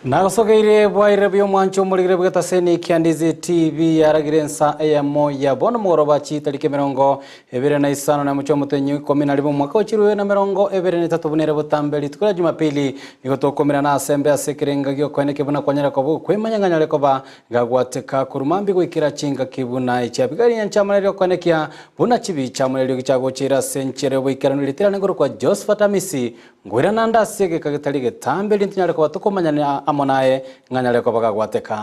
Nagosogeire bwaire buya omwancho omorigire bw'etaseni kia Ndizi TV yaragire ensa eyemo ya bono mogoroba chitariki 25 na mochie omotenyi 11 omwaka o 2023 buna ere botambe rituko ria Jumapili nigo tokomerana ase embe ase ekerenga giokoenekia buna kwanyare koba okwemanya ng'a nyare koba gagwateka korwa mambia goikera chingaki buna echi Abigaili nyanchama nere okoenekia buna chibicha amo neriogi chiagocheire ase enchera y'oboikeranu ritirane ngorokwa Josephat Amisi Ngoirana ande ase egeka getari getambe, erinde tonyare koba tokomanyana amo naye, ng'a nyare koba gagwateka.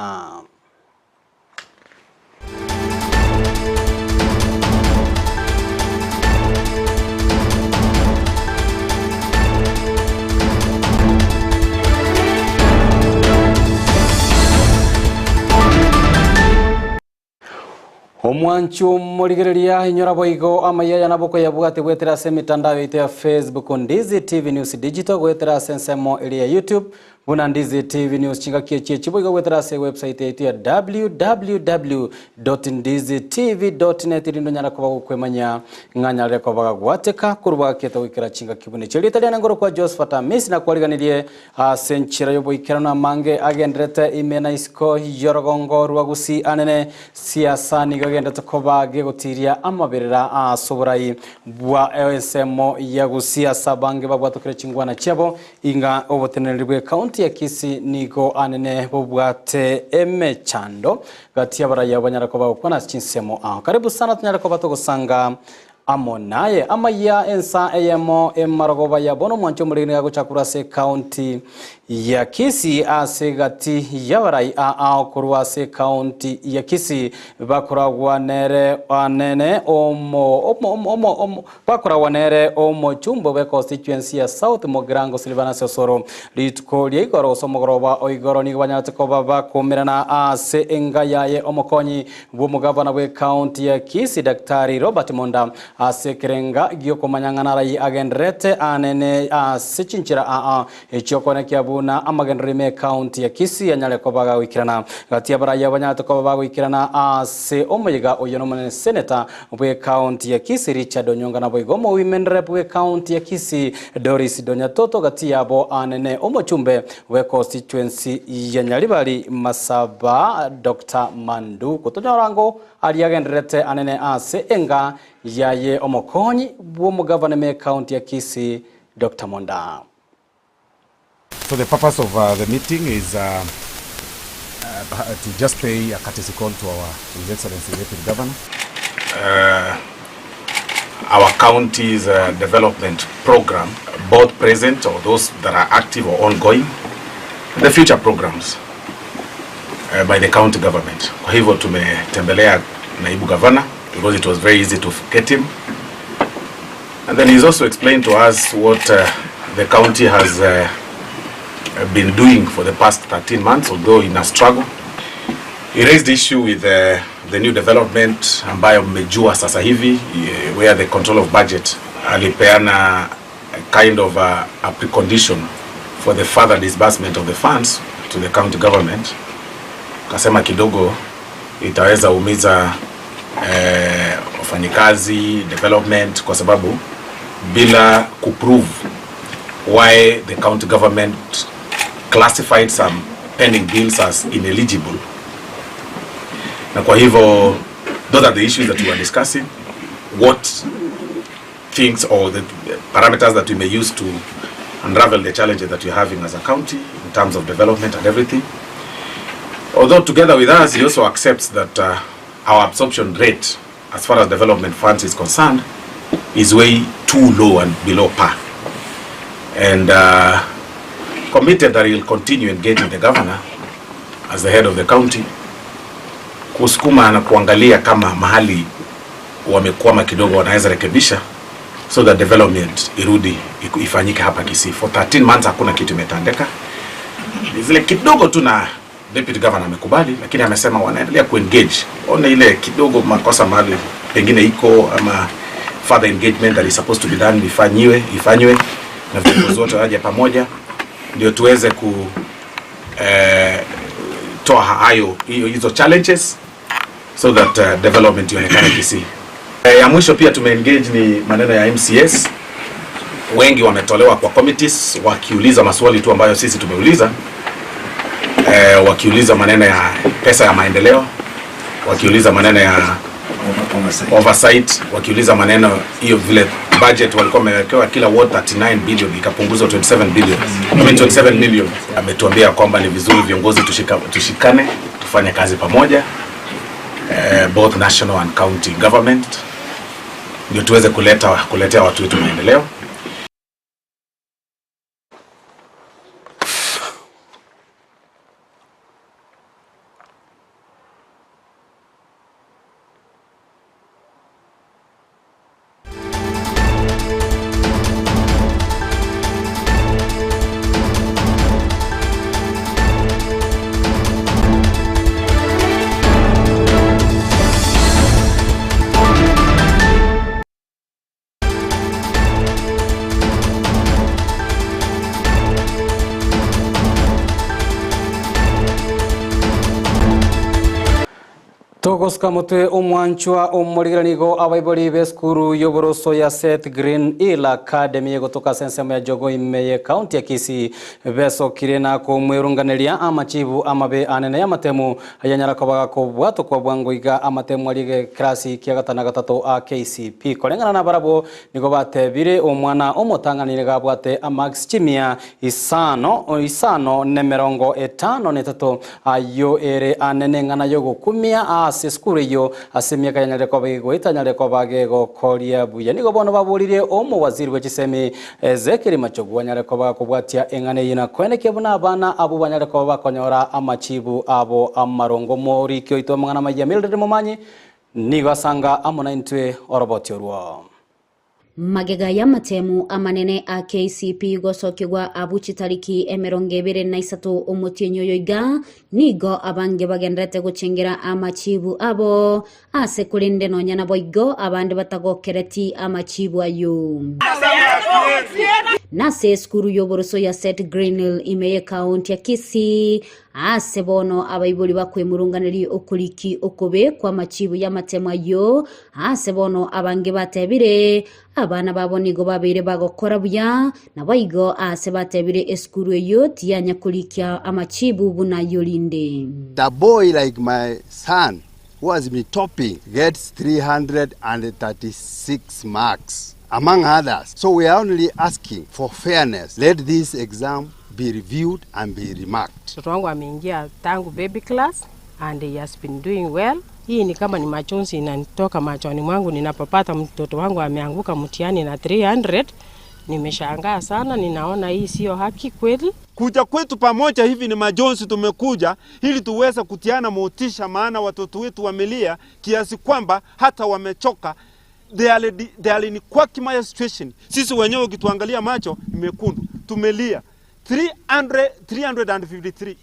Omwanchi omorigereria, inyora boigo amayia aya nabo okoyabwate goetera ase emetandao yaito ya Facebook, Ndizi TV News Digital, goetera ase ensemo eria ya YouTube, buna Ndizi TV News chingaki echi echi boigo goetera ase ewebsite yaito ya www.ndizitv.net erinde onyare koba gokwemanyia ng'a nyarire koba gagwateka korwa bwakete goikera chingaki buna echi. Erieta riane ngorokwa Josephat Amisi nakwariganirie Ase enchera y'oboikeranu amange agenderete ime na isiko y'orogongo rwa Gusii anene, siasa nigo egenderete koba gegotiria amaberera ase oborai bwa ensemo ya Gusii ase abange babwatokire chingwana chiabo ing'a oboteneneri bwe county ya Kisii nigo anene bobwate emechando gati y'abarai abo banyare koba gokwana ase chinsemo ao. Karibu sana tonyare koba togosanga Amo naye amayia ensa eyemo emarogoba ya bono omwancho omoriri nigo agocha korwa ase ekaunti ya Kisii ase egati y'abarai aa korwa ase ekaunti ya Kisii bakoragwa nere anene omo omo omo omo bakoragwa nere omochumbe bwe constituency ya South Mugirango Silvanus Osoro. Rituko ria igoro gose omogoroba o igoro nigo banyarete koba bakomerana ase enga yaye omokonyi bw'omogavana bw'ecounty ya Kisii Daktari Robert Monda ase ekerenga gi'okomanya ng'a narai agendererete anene ase chinchera aa echiokoenekia buna amagenderero ime ecounty ya Kisii anyare koba gagoikerana. Gati y'abarai abo banyarete koba bagoikerana ase omoyega oyio nomonene Senator bw'ecounty ya Kisii Richard Onyonga naboigo omowomen rep bw'ecounty ya Kisii Doris Donyatoto gati yabo anene omochumbe bwe constituency ya Nyaribari Masaba Doctor Mandu gotonyora ngo aria agendererete anene ase enga yaye omokonyi bw'omogavana ime ecounty ya Kisii Doctor Monda. So the purpose of uh, the meeting is uh, uh, to just pay a courtesy call to our His Excellency Deputy Governor. Our county's uh, development program, both present or those that are active or ongoing, the future programs by the county government. Kwa hivyo tumetembelea naibu gavana because it was very easy to get him. And then he's also explained to us what the county has been doing for the past 13 months, although in a struggle. He raised the issue with the new development ambayo mmejua sasa hivi where the control of budget alipeana kind of a precondition for the further disbursement of the funds to the county government. Kasema kidogo itaweza umiza wafanyikazi development, kwa sababu bila kuprove why the county government classified some pending bills as ineligible. Na kwa hivyo those are the issues that we were discussing, what things or the parameters that we may use to unravel the challenges that we're having as a county in terms of development and everything. Although together with us, he also accepts that our absorption rate as far as development funds is concerned is way too low and below par. And committed that he'll continue engaging the governor as the head of the county kusukuma na kuangalia kama mahali wamekwama kidogo wanaweza rekebisha so that development irudi ifanyike hapa Kisii. For 13 months hakuna kitu imetandeka. Zile kidogo tu na deputy governor amekubali, lakini amesema wanaendelea kuengage, one ile kidogo makosa mahali pengine iko ama further engagement that is supposed to be done ifanywe na viongozi wote waje pamoja ndio tuweze ku toa hayo hizo challenges so that development ionekane Kisii. Ya mwisho pia tumeengage ni maneno ya MCS. Wengi wametolewa kwa committees wakiuliza maswali tu ambayo sisi tumeuliza. Wakiuliza maneno ya pesa ya maendeleo, wakiuliza maneno ya oversight, wakiuliza maneno hiyo vile budget walikuwa wamewekewa kila ward 39 billion ikapunguzwa 27 billion. I mean 27 million. Ametuambia kwamba ni vizuri viongozi tushikane tufanye kazi pamoja, both national and county government, ndio tuweze kuletea watu wetu maendeleo. Togoska mutwe omwanchwa omorigeranigo abaibori b'esukuru y'oboroso ya Seth Green Hill Academy gotoka sensemo ya Jogo imeye county ya Kisii besokire na kumwirunganiria amachibu amabe anene ya matemu ayanyarako bagakobwato kwa bwango iga amatemu arige klasi kia gatana gatatu a KCP korengana na barabo nigo batebire omwana omotanganire gabwate amax chimia isano ne mirongo etano netatu ayo ere anene ng'ana yogokumia ase esukuru eyo ase emiaka yanyarire koba egoeta nyarire koba gegokoria buya nigo bono baburirie omowaziri bwa chisemi Ezekiel Machogu anyare koba kobwatia eng'ana eye na kwenekia buna abana abo banyare koba bakonyora amachibu abo amarongo morikio oito amang'ana maiya Mildred Momanyi nigo asanga amo na intwe oroboti orwo. Magega ya matemu amanene a KCP gocokigwa abuchi tariki emirongo ibere na isato omotienyi oyo iga nigo abange bagenderete gochengera amachibu abo ase korende nonya nabo igo abande batagokereti amachibu ayo. Nase esukuru y'oboroso ya Seth Greenhill imeye county ya Kisii ase bono abaibori bakwemurunganeri okoriki okobe kwa machibu ya matemu ayo ase bono abange batebire abana babo nigo babeire bagokora buya nabo igo ase batebire esukuru eyo tiyanya korikia amachibu buna yorinde. The boy like my son who has been topping gets 336 marks among others. So we are only asking for fairness. Let this exam be reviewed and be remarked. Mtoto wangu ameingia tangu baby class and he has been doing well. Hii ni kama ni machozi inanitoka machoni mwangu ninapopata mtoto wangu ameanguka mtihani na 300. Nimeshangaa sana, ninaona hii sio haki kweli. Kuja kwetu pamoja hivi ni majonzi, tumekuja ili tuweze kutiana motisha, maana watoto wetu wamelia kiasi kwamba hata wamechoka. They are in quagmire situation. Sisi wenyewe ukituangalia macho ni mekundu, tumelia. 353,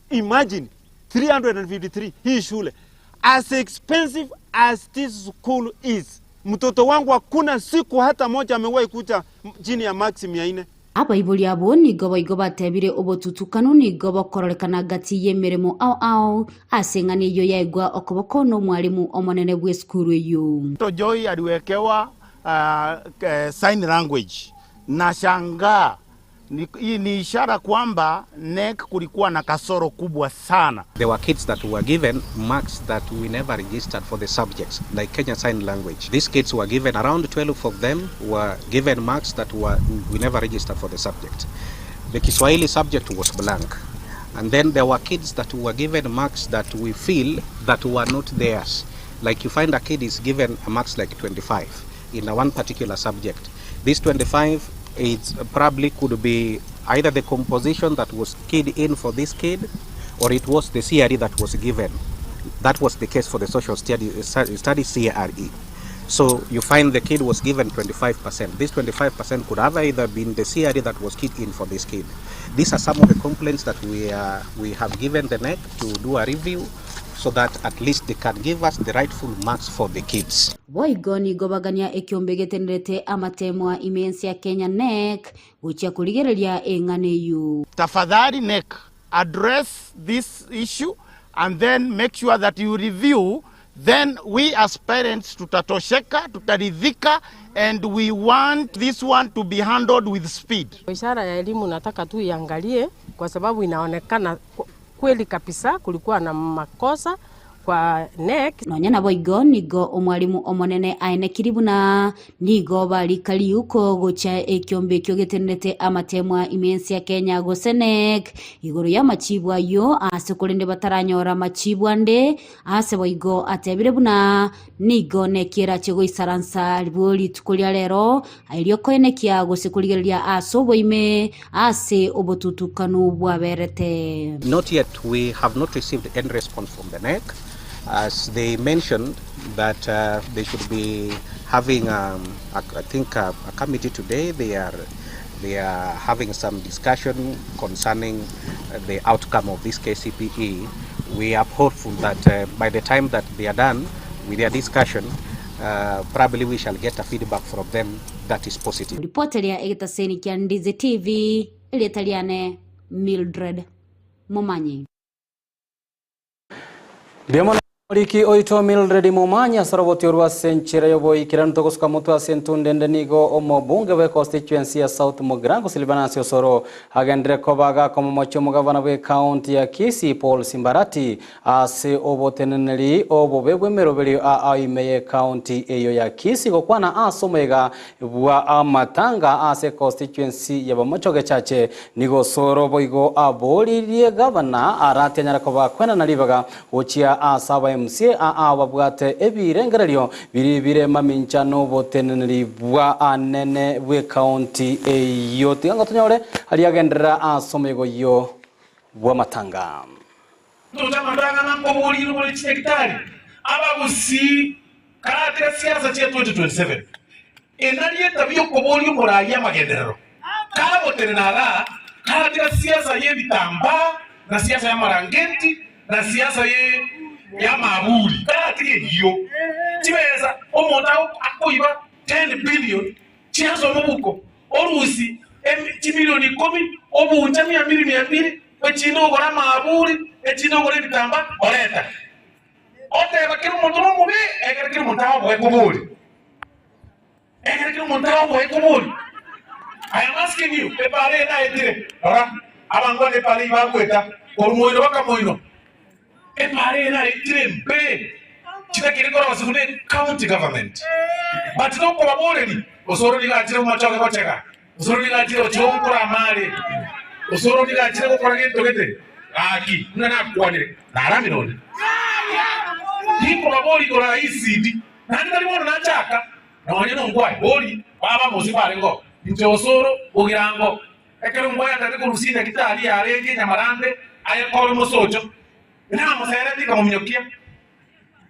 imagine 353 hii shule. As expensive as this school is, mtoto wangu hakuna siku hata moja amewahi kuja chini ya max 400. Abaibori abo nigo baigo batebire obotutukanu nigo bokororekana gati y'emirimo ao ao ase ng'ani eyo yaigwa okoboko na omwarimu omonene bwa esukuru eyo. Mtoto Joy aliwekewa sign language na shangaa hii ni ishara kwamba NEC kulikuwa na kasoro kubwa sana. There were kids that were given marks that we never registered for the subjects, like Kenya Sign Language. These kids were given, around 12 of them were given marks that were we never registered for the subject. The Kiswahili subject was blank. And then there were kids that were given marks that we feel that were not theirs. Like you find a kid is given a marks like 25 in a one particular subject. This 25, it probably could be either the composition that was keyed in for this kid, or it was the CRE that was given. That was the case for the social study CRE. So you find the kid was given 25%. This 25% could have either been the CRE that was keyed in for this kid. These are some of the complaints that we have given the NEC to do a review so that at least they can give us the rightful marks for the kids. Boigo nigo bagania ekiombe getenerete amatemwa imensi ya Kenya NEC gochia kurigereria eng'ana eyo. Tafadhali NEC, address this issue and then make sure that you review. Then we as parents tutatosheka, tutaridhika, and we want this one to be handled with speed. Wizara ya elimu nataka tu iangalie kwa sababu inaonekana Kweli kabisa kulikuwa na makosa kwa KNEC. Nonya naboigo nigo Omwalimu Omonene aenekiri buna nigo barika riuko gochia ekiombe ekio getenenete amatemwa ime y'ense ya Kenya gose KNEC igoro y'amachibu ayio ase korende bataranyora amachibu ande ase boigo atebire buna nigo KNEC erache goisaransa ribwo rituko ria rero erio koenekia gose korigereria ase oboime ase obotutukanu bwaberete. Not yet, we have not received any response from the KNEC as they mentioned that uh, they should be having um, a, I think a, a committee today. They are they are having some discussion concerning uh, the outcome of this KCPE. We are hopeful that uh, by the time that they are done with their discussion, uh, probably we shall get a feedback from them that is positive. Ripoteria egetaseni kia Ndizi TV, erieta riane Mildred Momanyi. Mbuya Moriki oito Mildred Momanyi ase oroboti orwo ase enchera y'oboikeranu togosuka motwe ase entunde ende nigo omobunge bwe constituency ya South Mugirango Silvanus Osoro agendire koba agakomomochia omogavana bwe county ya Kisii Paul Simbarati ase oboteneneri obobe bw'emeroberio aa ime ye county eyo ya Kisii gokwana ase omoyega bwa amatanga ase constituency ya Bomochoge Chache nigo Osoro boigo aboririe gavana arati anyare koba kwenana ribaga gochia ase aba MCA aa babwate ebirengererio biri bire mamincha n'oboteneneri bwa anene bw'ekaunti eyio. Tiga ngo tonyore aria agenderera ase omoyega oyio bw'amatanga. Tocha amatanga ng'a nkoboria bore chinyagitari abagusii karatire siasa chia 2027 enari etabi yokoboria omoraia amagenderero kagotenena igaa karatire siasa yebitambaa na siasa yamarangeti na siasa ye yamaburi karatire eyio chibesa omonto akoiba 10 billion chiasoa omobuko orusi chimilioni ikomi obuncha mia mbiri mia mbiri echinde ogore amaaburi, echinde ogore ebitambaa, oreta. Oteba kera omonto nomobe, ekero kera omonto agoboe kobori. Ekero kera omonto agoboe kobori. I am asking you, epara eye naetire, rora, abangwana epara eyio bagoeta, korwa moino baka moino, epara eye naetire embe, chitakiri korosiwa ne county government. But nokobaboreria, osoro nigo achire omochoge gochega. Osoro nigo achire gochia gokora amare, osoro nigo achire gokora gento gete. Gaki, buna nakwanire, naramire onde. Tinkobaboria igoro ya ECD, naende tari bono nachaka, nonya nongwae, bori, baba mosio barenge oo. Inche osoro, bogirango, ekero ngwae atagete korusia enyagitari yarenge enyamarande, aye kore mosocho, namoseretie nkamominyokia.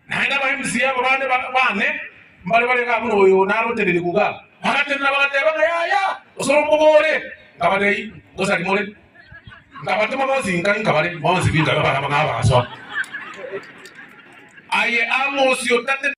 Naende aba MCA aba bande bane mbare bare iga buna oyo narotereire iga, bagatenena bagateba ng'a yaya, osoro mbobore. Nkabatebia, Ngosari more. Nkabatoma bonsi nka inkabare bonsi bi nkabe baraba ng'a bagasoa. Aye Amosi otate.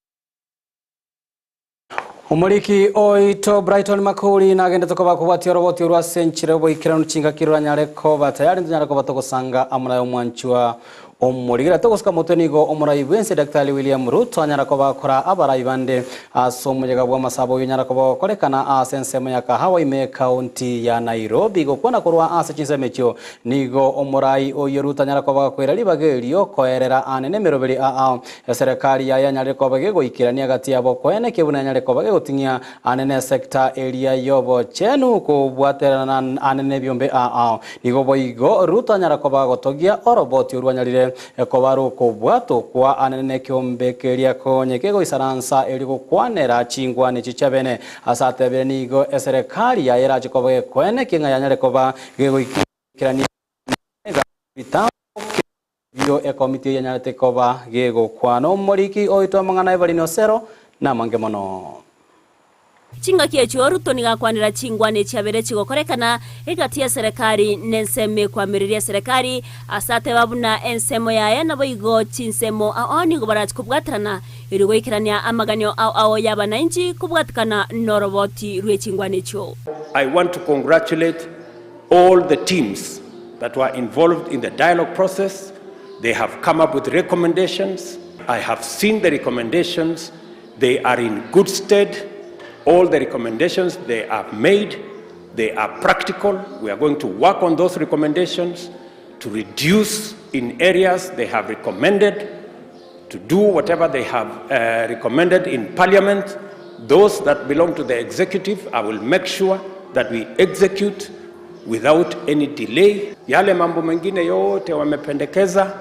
Omoriki oito Brighton Makori nagendete koba kobwatia oroboti orwo ase enchera y'oboikeranu chingaki roranyare koba tayari ntonyare koba togosanga amo naye omwanchwa omorigera togosuka motwe nigo omorai bwense Daktari William Ruto anyara koba akora abarai bande ase omoyega bw'amasabo oyio onyara koba ogokorekana ase ensemo ya Kahawa ime ekaunti ya Nairobi gokwana korwa ase chinsemo echio nigo omorai oyio Ruto anyara koba agakoira ribaga erio koerera ane nemeroberi aa Eserekari yaye yanyarire koba gegoikerania egati yabo koenekia buna yanyare koba gegoting'ia aane nesecta eria y'obochenu kobwaterana aane nebiombe ao. Nigo boigo Ruto anyara koba agotogia oroboti orwanyarire koba rokobwatokwa aane nekiombe keria konye kegoisaransa erio gokwanera chingwana echi chiabene. Ase atebire nigo eserekari yaye erache koba gekoenekia ng'a yanyare koba gegoikerania ebitambo Erio ekomiti eyio yanyarete koba gegokwana omoriki oito amang'ana Evelyn Osero namange mono. Chingaki echio Ruto nigo akwanera chingwana echiabere chigokorekana egati y'eserekari n'ensemo ekwamireria eserekari ase ateba buna ensemo yaye naboigo chinsemo ao nigo barachi kobwaterana erio goikerania amaganio ao ao y'abanainchi kobwatekana noroboti rw'echingwana echio. I want to congratulate all the teams that were involved in the dialogue process. They have come up with recommendations. I have seen the recommendations. They are in good stead. All the recommendations they have made, they are practical. We are going to work on those recommendations. to reduce in areas they have recommended, to do whatever they have uh, recommended in parliament. Those that belong to the executive, I will make sure that we execute without any delay. Yale mambo mengine yote wamependekeza,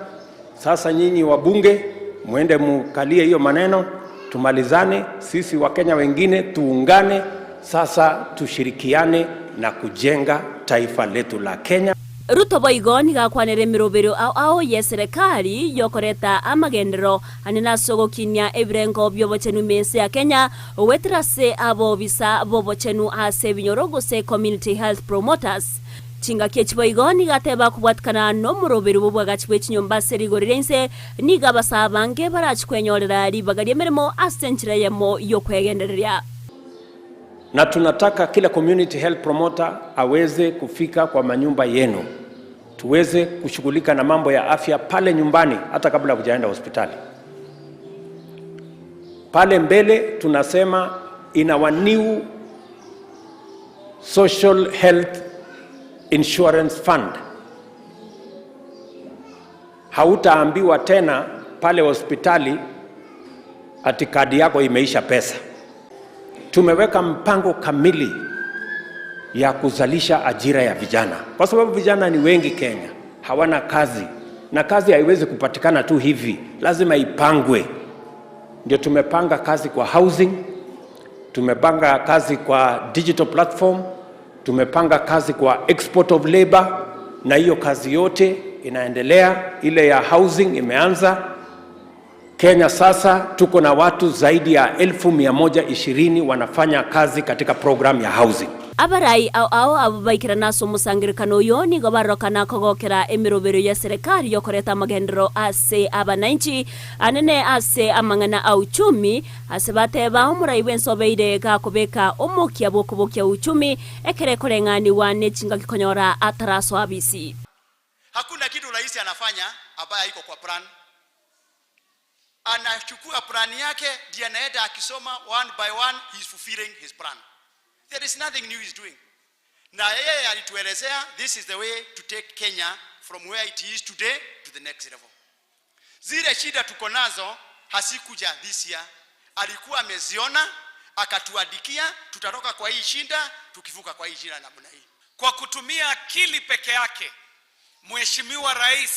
sasa nyinyi wabunge mwende mukalie hiyo maneno, tumalizane. Sisi Wakenya wengine tuungane, sasa tushirikiane na kujenga taifa letu la Kenya. Ruto boigo nigo akwanera emerobero ao ao y'eserekari y'okoreta amagenderero anene ase ogokinia ebirengo bi'obochenu ime ense ya Kenya goetera ase abobisa b'obochenu ase ebinyoro gose Community Health Promoters. Chingaki echi boigo nigo ateba kobwatikana nomorobero bw'obwagachi bwe chinyomba ase rigori ria inse, nigo abasaa abange barachi kwenyorera ribaga ri'emeremo ase enchera eyemo y'okwegendereria. Na tunataka kila community health promoter aweze kufika kwa manyumba yenu, tuweze kushughulika na mambo ya afya pale nyumbani, hata kabla hujaenda hospitali. Pale mbele tunasema in our new social health insurance fund, hautaambiwa tena pale hospitali ati kadi yako imeisha pesa. Tumeweka mpango kamili ya kuzalisha ajira ya vijana, kwa sababu vijana ni wengi Kenya, hawana kazi, na kazi haiwezi kupatikana tu hivi, lazima ipangwe. Ndio tumepanga kazi kwa housing, tumepanga kazi kwa digital platform, tumepanga kazi kwa export of labor, na hiyo kazi yote inaendelea. Ile ya housing imeanza. Kenya sasa tuko na watu zaidi ya 120,000 wanafanya kazi katika program ya housing. Abarai ao ao abwo baikerana ase omosangererekano oyo nigo barorokana kogokera emerobero y'eserekari y'okoreta amagenderero ase abanainchi anene ase amang'ana a uchumi, ase bateba omorai bw'ense obeire gakobeka omokia bw'okobokia uchumi ekero ekoreng'anigwa ne chingaki konyora atarasoa abisi. Hakuna kitu rais anafanya ambaye haiko kwa plan. Anachukua plan yake ndiye anaenda akisoma one by one, he is fulfilling his plan. There is nothing new he's doing. Na yeye alituelezea this is the way to take Kenya from where it is today to the next level. Zile shida tuko nazo hasikuja this year, alikuwa ameziona akatuandikia, tutatoka kwa hii shinda tukivuka kwa hii shida namna hii. Kwa kutumia akili peke yake, Mheshimiwa Rais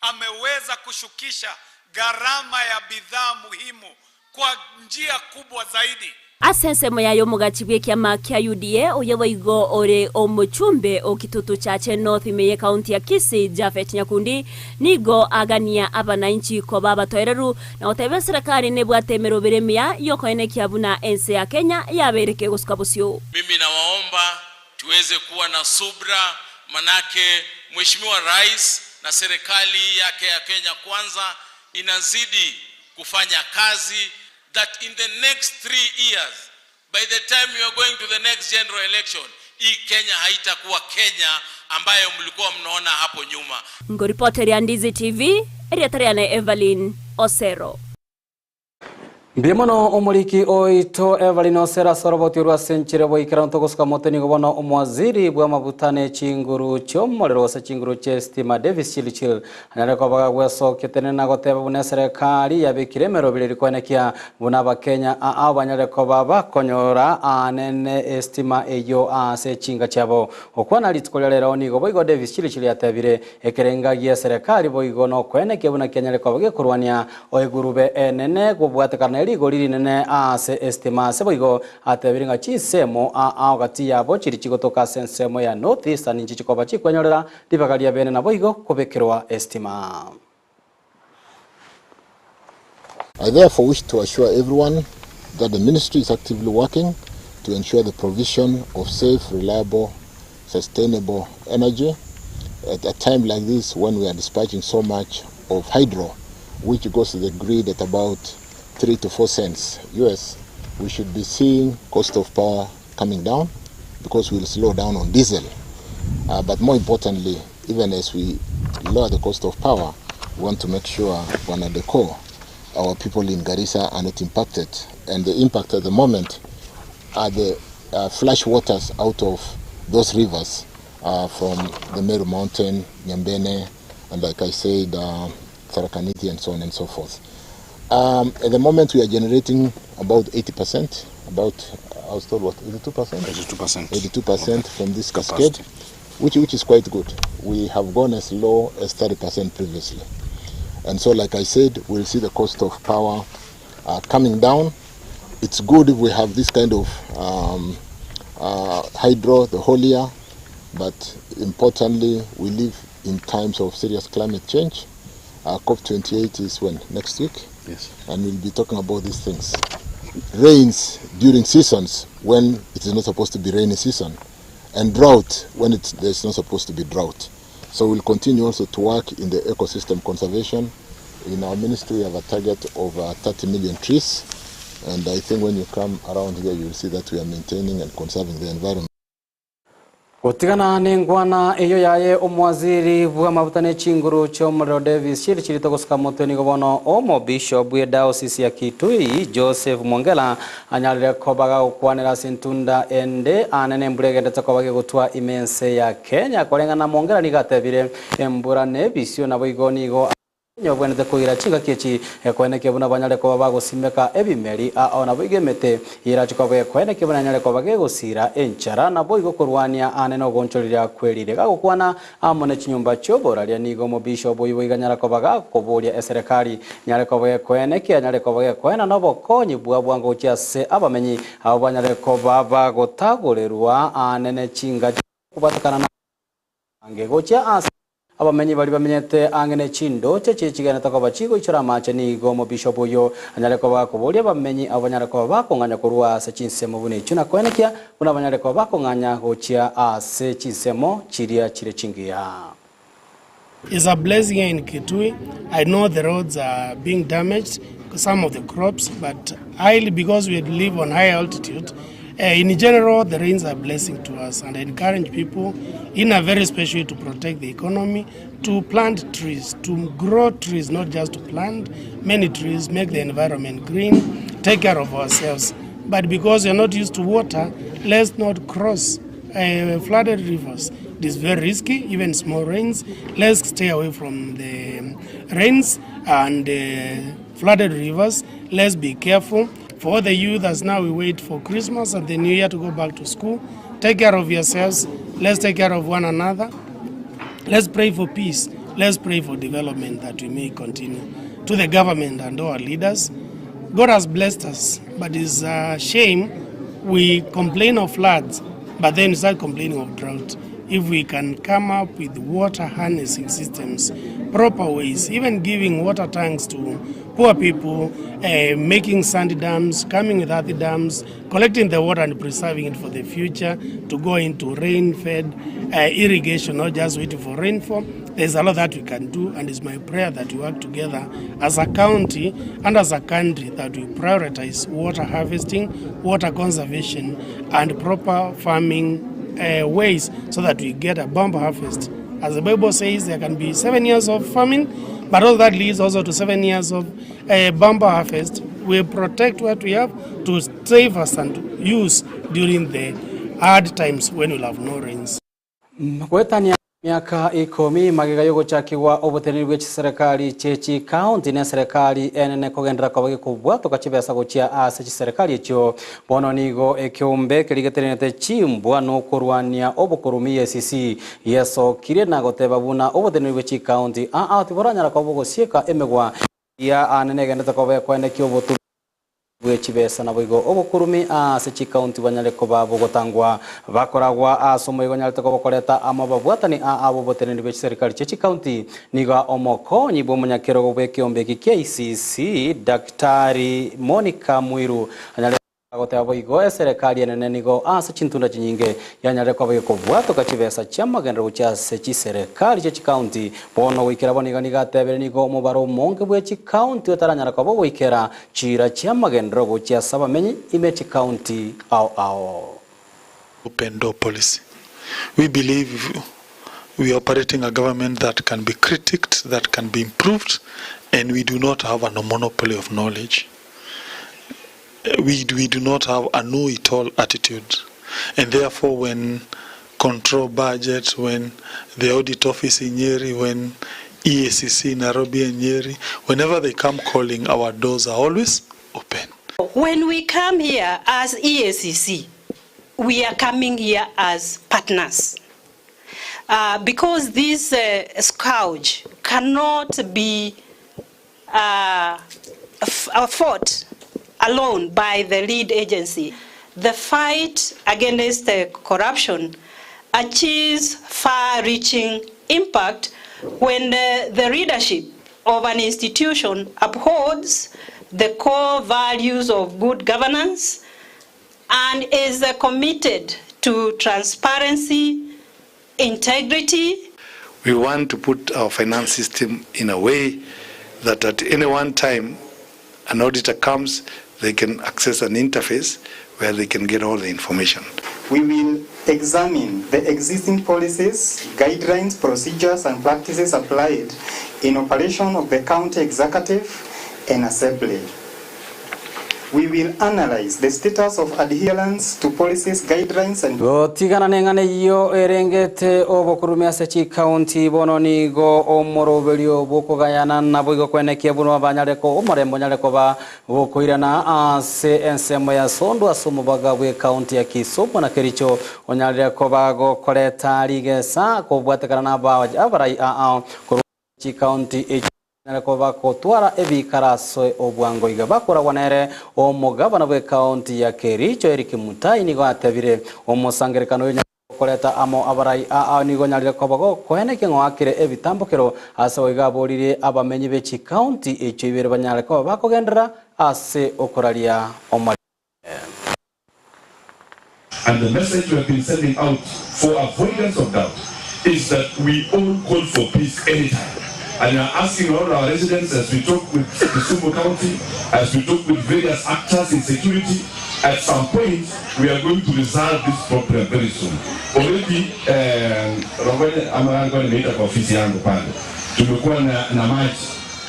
ameweza kushukisha gharama ya bidhaa muhimu kwa njia kubwa zaidi. Ase ensemo yaye omogachi bw'ekiama kia UDA oyo boigo ore omochumbe o Kitutu Chache North ime y'ekaunti ya Kisii Japhet Nyakundi nigo agania abanainchi koba abatoereru na goteba eserekari nebwate emerobero emiya y'okoenekia buna ense ya Kenya yabeire kegosuka bosio. Mimi nawaomba tuweze kuwa na subra, manake Mheshimiwa Rais na serikali yake ya Kenya Kwanza inazidi kufanya kazi that in the next 3 years by the time you are going to the next general election, hii Kenya haitakuwa Kenya ambayo mlikuwa mnaona hapo nyuma. Ngoripoteria Ndizi TV, erieta riane Evelyn Osero. Mbuya mono omoriki oito Evelyn Osero ase oroboti orwa ase enchera boikeranu togosuka mote nigo bono omowaziri bw'amabuta ne chinguru chi'omorero gose chinguru chi'estima Davis Chirchir anyare koba gagwesokia tenena na goteba buna eserekari yabekire emeroberi eri koenekia buna abakenya aa banyare koba bakonyora anene estima eyo ase chinga chiabo. Gokwana rituko ria rero nigo boigo Davis Chirchir yatebire ekerenga gia eserekari boigo nokoenekia buna kianyare koba gekorwania oigurube enene gobwatekana rigori rinene ase estima ase boigo atebire ng'a chinsemo aa gati yabo chiri chigotoka ase ensemo ya North Eastern inchi chikoba chikwenyorera ribaga ria bene naboigo kobekerwa estima. I therefore wish to assure everyone that the ministry is actively working to ensure the provision of safe, reliable, sustainable energy at a time like this when we are dispatching so much of hydro, which goes to the grid at about 3 to 4 cents US. We should be seeing cost of power coming down because we'll slow down on diesel. But more importantly, even as we lower the cost of power, we want to make sure one at the core, our people in Garissa are not impacted. And the impact at the moment are the flash waters out of those rivers from the Meru Mountain, Nyambene, and like I said, uh, Tharaka Nithi and so on and so forth. Um, at the moment we are generating about 80%, about, I was told what, 82%? 82%. 82% from this cascade, which, which is quite good. We have gone as low as 30% previously. And so, like I said, we'll see the cost of power uh, coming down. It's good if we have this kind of um, uh, hydro, the whole year, but importantly, we live in times of serious climate change. Uh, COP28 is when? Next week? Yes. And we'll be talking about these things. Rains during seasons when it is not supposed to be rainy season, and drought when it's, there's not supposed to be drought. So we'll continue also to work in the ecosystem conservation. In our ministry, we have a target of uh, 30 million trees. And I think when you come around here, you will see that we are maintaining and conserving the environment. Gotigana nengwana eyo yaye omwaziri bw'amabuta ne chinguru chi'omorero Davis chiri chirito gosuka motwe nigo bono omobishop bwe diocese ya Kitui Joseph Mwongela anyarire kobaga gokwanera ase entunda ende anene embura egendete koba gegotwa ime ense ya Kenya koreng'ana Mwongela nigo atebire embura na ebisio nabo igo nigo nyobwenete koira chingaki echi ekweneke buna banyare koba bagosimeka ebimeri ao nabo igo emete irachi koba ekweneke buna nyare koba gegosira enchara nabo igo korwania ane nogonchoreria kwerire gagokwana amo ne chinyomba chioboraria nigo omobishop oibo iga koba gakoboria eserekari nyare koba gekweneke anyare koba gekwena nobokonyi bwa bwango gochia ase abamenyi abo banyare koba bagotagorerwa anene chinga kubatikana na ange gochia ase abamenyi bari bamenyete ang'e chindoche chichigenete koba chigoichora amache nigo omobishop oyo anyare koba koboria abamenyi abo banyare koba bakong'anya korwa ase chinsemo buna echio na koenekia buna banyare koba bakong'anya gochia ase chinsemo chiria chire chingiya. It's a blessing here in Kitui. I know the roads are being damaged, some of the crops, but highly because we live on high altitude, in general, the rains are a blessing to us, and I encourage people in a very special way to protect the economy, to plant trees, to grow trees, not just to plant many trees, make the environment green, take care of ourselves. But because we are not used to water, let's not cross flooded rivers. It is very risky, even small rains. Let's stay away from the rains and flooded rivers. Let's be careful. For all the youth, as now we wait for Christmas and the New Year to go back to school, take care of yourselves. Let's take care of one another. Let's pray for peace. Let's pray for development that we may continue. To the government and all our leaders, God has blessed us, but it's a shame we complain of floods, but then start complaining of drought. If we can come up with water harnessing systems, proper ways, even giving water tanks to poor people, making sand dams, coming with earth dams, collecting the water and preserving it for the future to go into rain-fed irrigation, not just waiting for rainfall. There's a lot that we can do, and it's my prayer that we work together as a county and as a country that we prioritize water harvesting, water conservation, and proper farming ways so that we get a bumper harvest. As the Bible says, there can be 7 years of famine, but all that leads also to 7 years of a bumper harvest. We protect what we have to save us and use during the hard times when we'll have no rains. Gwetania miaka ikomi magega yogochakigwa oboteneri bwa chiserikali chie chikaunti na eserikali enene kogendera koba gekobwatoka chibesa gochia ase chiserikali echio bono nigo ekiombe kerigeterenete chimbwa na okorwania obokorumi EACC yesokire na goteba buna oboteneri bwa chikaunti aa tiboranyara koba bogosieka emegwa ya anene egendete koba ekwenekia obotu bwe chibesa nabo igo obokurumi ase chikaunti banyare koba bogotangwa bakoragwa ase omoigo nyarete koba koreta amo babwatani a abo boteneri bwe chiserikali chie chikaunti niga omokonyi bwa omonyakerogo bwa ekiombe eki kia EACC Daktari Monica Mwiru anyare goteba boigo eserekari enene nigo ase chintunda chinyinge yanyare koba gekobwatoka chibesa chiamagenderero gochia ase chiserikali chie chikaunti bono goikera bono iga niga atebere nigo omobaro omonge bwa chikaunti otaranyara koba goikera chira chiamagenderero gochia ase abamenyi ime chikaunti ao ao. Open door policy. We believe we are operating a government that can be critiqued, that can be improved, and we do not have a monopoly of knowledge. We do not have a know-it-all attitude. And therefore, when control budget, when the audit office in Nyeri, when EACC, Nairobi and Nyeri, whenever they come calling, our doors are always open. When we come here as EACC, we are coming here as partners. Uh, because this uh, scourge cannot be uh, fought alone by the lead agency. The fight against uh, corruption achieves far-reaching impact when uh, the leadership of an institution upholds the core values of good governance and is uh, committed to transparency, integrity. We want to put our finance system in a way that at any one time an auditor comes, they can access an interface where they can get all the information. We will examine the existing policies, guidelines, procedures, and practices applied in operation of the county executive and assembly. We will analyze the status of adherence to policies, guidelines, and Gotigana neng'ana eyio erengete obokurumi ase chikaunti bono nigo omoroberio bokogayana nabo igo kwenekia buno abanyareko omorembo onyare koba bokoirana ase ensemo ya Sondu ase omobaga bwe ekaunti ya Kisumu na Kericho onyarire koba gokoreta rigesa kobwatekana na abarai ao korwa chikaunti echi nyare kotwara ebikaraso obwango iga bakoragwa nere omogabana bwe kaunti ya Kericho Eric Mutai nigo atebire omosangerekano oyo koreta amo abarai aa nigo nyarire koba gokoene ng'oakire ebitambokero ase oiga aborire abamenyi be chikaunti echo ibere banyare koba bakogendera ase okoraria omari. And the message we have been sending out for avoidance of doubt is that we all call for peace anytime. And we are asking all our residents, as we talk with Kisumu County, as we talk with various actors in security, at some point we are going to resolve this problem very soon. Already, Rongone ama alikuwa nimeita kwa ofisi yangu pale, tumekuwa na, na maji,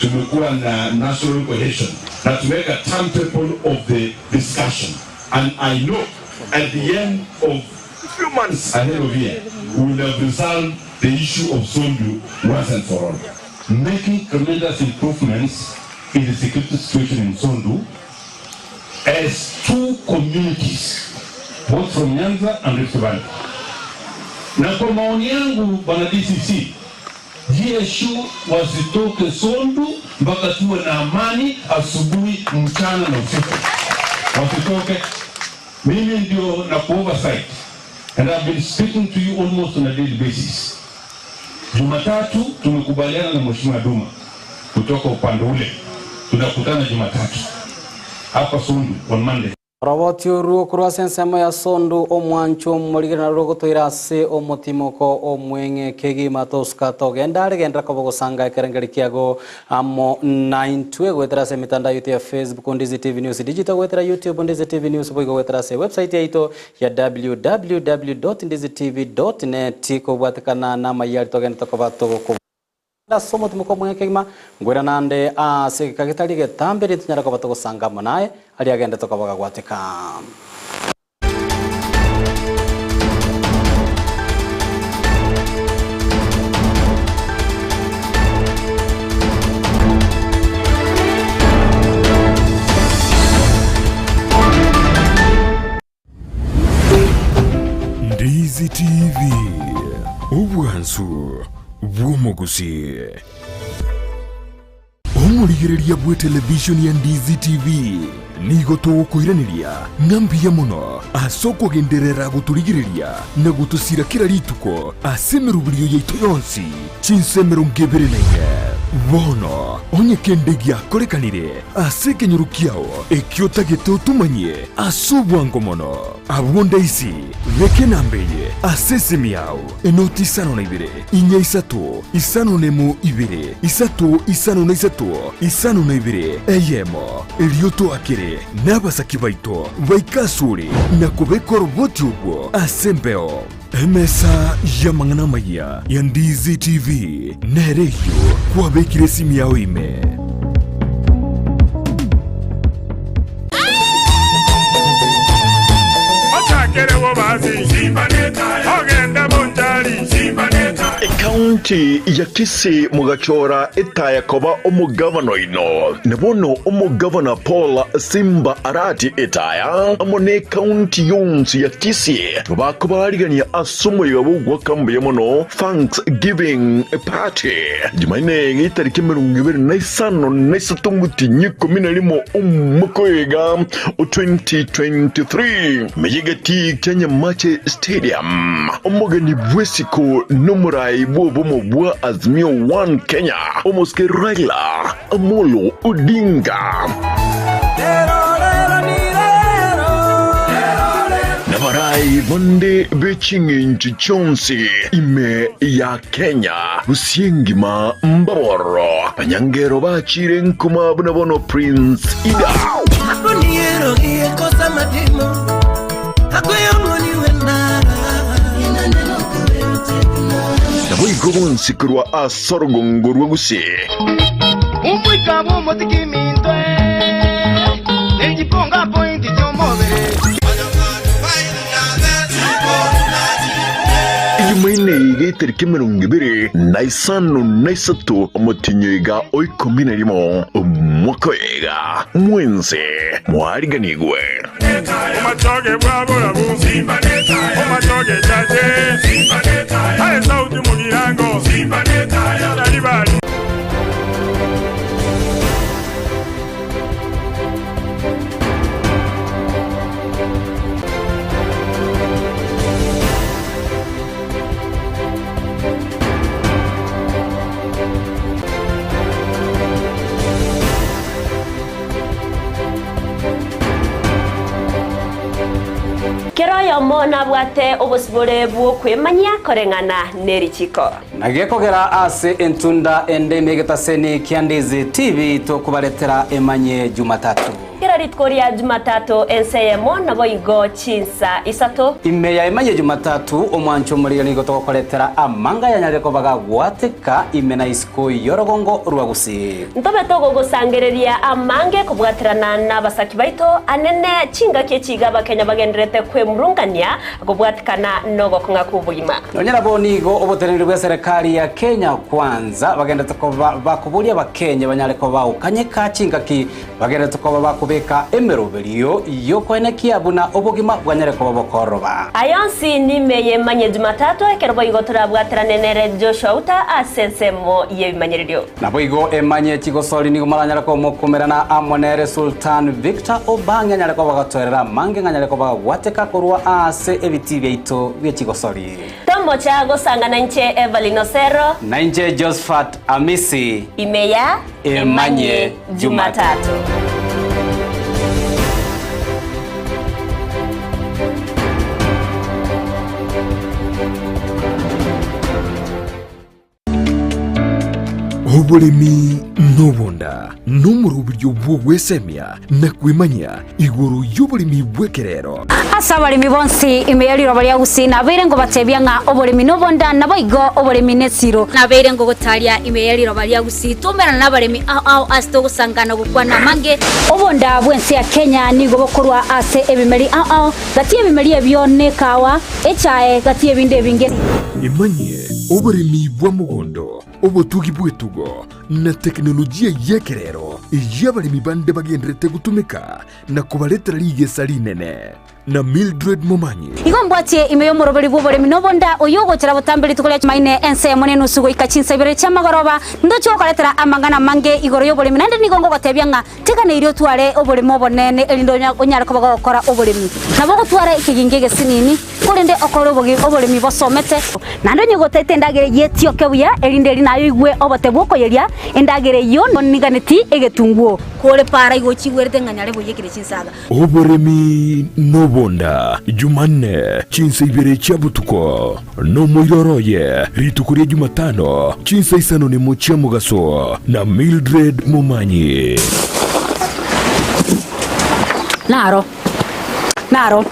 tumekuwa na national cohesion na tumeweka timetable of the discussion and I know at the end of few months ahead of here, we will have resolved the issue of Sondu once and for all. Making tremendous improvements in the security situation in Sondu as two communities, both from Nyanza and Rift Valley. Na kwa maoni yangu bwana DCC, GSU wasitoke Sondu mpaka tuwe na amani asubuhi, mchana na usiku, wasitoke. Mimi ndio na oversight and I've been speaking to you almost on a daily basis. Jumatatu tumekubaliana na Mheshimiwa Duma kutoka upande ule, tunakutana Jumatatu hapa Sondu on Monday. Roboti oruo korwa ase ensemo ya Sondu omwancho omorigere naru rogotoira ase omotimoko omweng'e kegima tosuka togenda are koba gosanga ekerengeri kiago amo naintwe gwetera ase emitandao yaito ya Facebook Ndizi TV News Digital gwetera YouTube Ndizi TV News boigo gwetera ase website yaito ya www.ndizitv.net kobwatekana na amayari togenda tokoba togoko ase omotimoko omweng'e kegima ngwera nande ase geka getari getambere tunyara koba togosanga amo naye aria agende tokoba gagwateka. Ndizi TV, obwansu bw'omogusi. Omorigereria bwe television ya Ndizi TV nigo togokoiraneria ng'a mbuya mono ase okogenderera gotorigereria na gotosira kera rituko ase emeruberio yaito yonsi chinse emerongo ebere na ine. Bono onye kende giakorekanire ase ekenyoro kiao ekio otagete otomanye ase obwango mono abwo ndaisi beka enamba eye ase esimi yao enoti isano na ibere inya isato isano na emo ibere isato isano na isato isano na ibere eyemo erio toakere na abasaki baito baike asore na kobeka oroboti obwo ase embeo. Emesa y'amang'ana amaya ya Ndizi TV nere eyio kwabekire esimi yao ime. Ochakere bobazi, ogende bonchari. Ekaunti ya Kisii mogachora etaya koba omogavana oino, na bono omogavana Paul Simba Arati Etaya amo nekaunti yonsi ya Kisii bakobaarigania ase omoyega bw'ogoaka mbuya mono Thanksgiving Party Jumanne getariki 25 na isato ngotinyi ikomi na rimo omwaka oyoiga o 2023 meyegeti kia Nyamache Stadium. Omogeni bw'esiko nomorai bw'obomo bwa Azimio One Kenya omosike Raila Amolo Odinga. Nabarai bande be ching'encho chionsi ime ya Kenya, gose engima mbabororo, abanyangero bachire nkuma buna bono Prince Ida. Naboigo bonsi korwa ase orogongo rwa Gusii. Omoika bw'omotiki minto nechiponga pointi chi'omobere. Ejumaine iga etariki 23 omotinyo iga o 11 omwaka oyo iga, mwense mwariganigwe. Omachoge bwaborabu omachoge chache aye sauti mugirango Nyaribari. Kera oyomo nabwate obosibore bw'okwemanyia koreng'ana nerichiko. Na gekogera ase entunda ende ime egetaseni kia Ndizi TV tokobaretera Emanye Jumatatu. Kera rituko ria Jumatatu ense eyemo naboigo chinsa isato. Ime ya Emanye Jumatatu omwancho omorigia nigo togokoretera amanga yanyarire koba gagwateka ime na isiko y'orogongo rwa Gusii. Ntobe togogosangereria amange kobwaterana nabasaki baito anene chingaki echi iga abakenya bagendererete kwemurungania kobwatikana nogokong'a kw'obogima. Nonya nabo nigo oboteneneri bw'eserekari ya Kenya Kwanza bagenderete koba bakoboria abakenya banyare koba bagokanyeka chingaki bagenderete koba bakobeka emeroberio y'okoenekia buna obogima bwanyare koba bokoroba. Aya onsi nime y'emanye Jumatatu ekero boigo torabwaterane nere Joshua Uta ase ensemo y'ebimanyererio. Naboigo emanye chigosori nigo moranyare komokumerana amo nere Sultan Victor Obang'e anyare koba gotoerera amange ng'a anyare koba gogwateka korwa aase ebitii biaito bie chigosori. Tomocha gosangana inche Evelyn Osero. Na inche Josphat Amisi. Ime ya Emanye Jumatatu. Oboremi nobonda nomoroberio bw'ogwesemia na kwemanyia igoro y'oboremi bw'ekerero. Ase abaremi bonsi ime ye riroba ria Gusii nabeire ngobatebia ng'a oboremi nobonda, naboigo oboremi nesiro. Nabeire ngogotaria ime ye riroba ria Gusii twaumerana nabaremi ao ao ase togosangana gokwana amange. Obonda bw'ense ya Kenya nigo bokorwa ase ebimeri ao ao, gati y'ebimeri ebio nekawa, echae, gati y'ebinde ebinge. Emanyie Oboremi bwa mogondo, obotugi bw'etugo, na tekinolojia y'ekerero eyio abaremi bande bagendererete gotumeka na kobaretera rigesa rinene. Na Mildred Momanyi. Igo mbwatie ime y'omoroberi bw'oboremi nobonda, oyio ogochera botambe rituko ria Jumaine ensemo nenusu goika chinsa ibere chi'amagoroba, ndoche gokoretera amang'ana amange igoro y'oboremi, naende nigo ngogotebia ng'a teganeirie otware oboremo obonene erinde onyare koba gogokora oboremi. Nabo ogotwara ekegingi egesinini, Korende okore oboremi bosomete. Naende onye gotete endagera eyio etioke buya, erinde eri naye oigwe obote bw'okoyeria endagera eyio oniganeti egetunguo. Kore para igo ochigwerete ng'a nyare boiyekire chinsaga. Oboremi nobonda, Jumanne, chinsa ibere chia botuko, nomoiroro oye, rituko ria Jumatano, chinsa isano nemo chia mogaso, na Mildred Momanyi. Naro. Naro.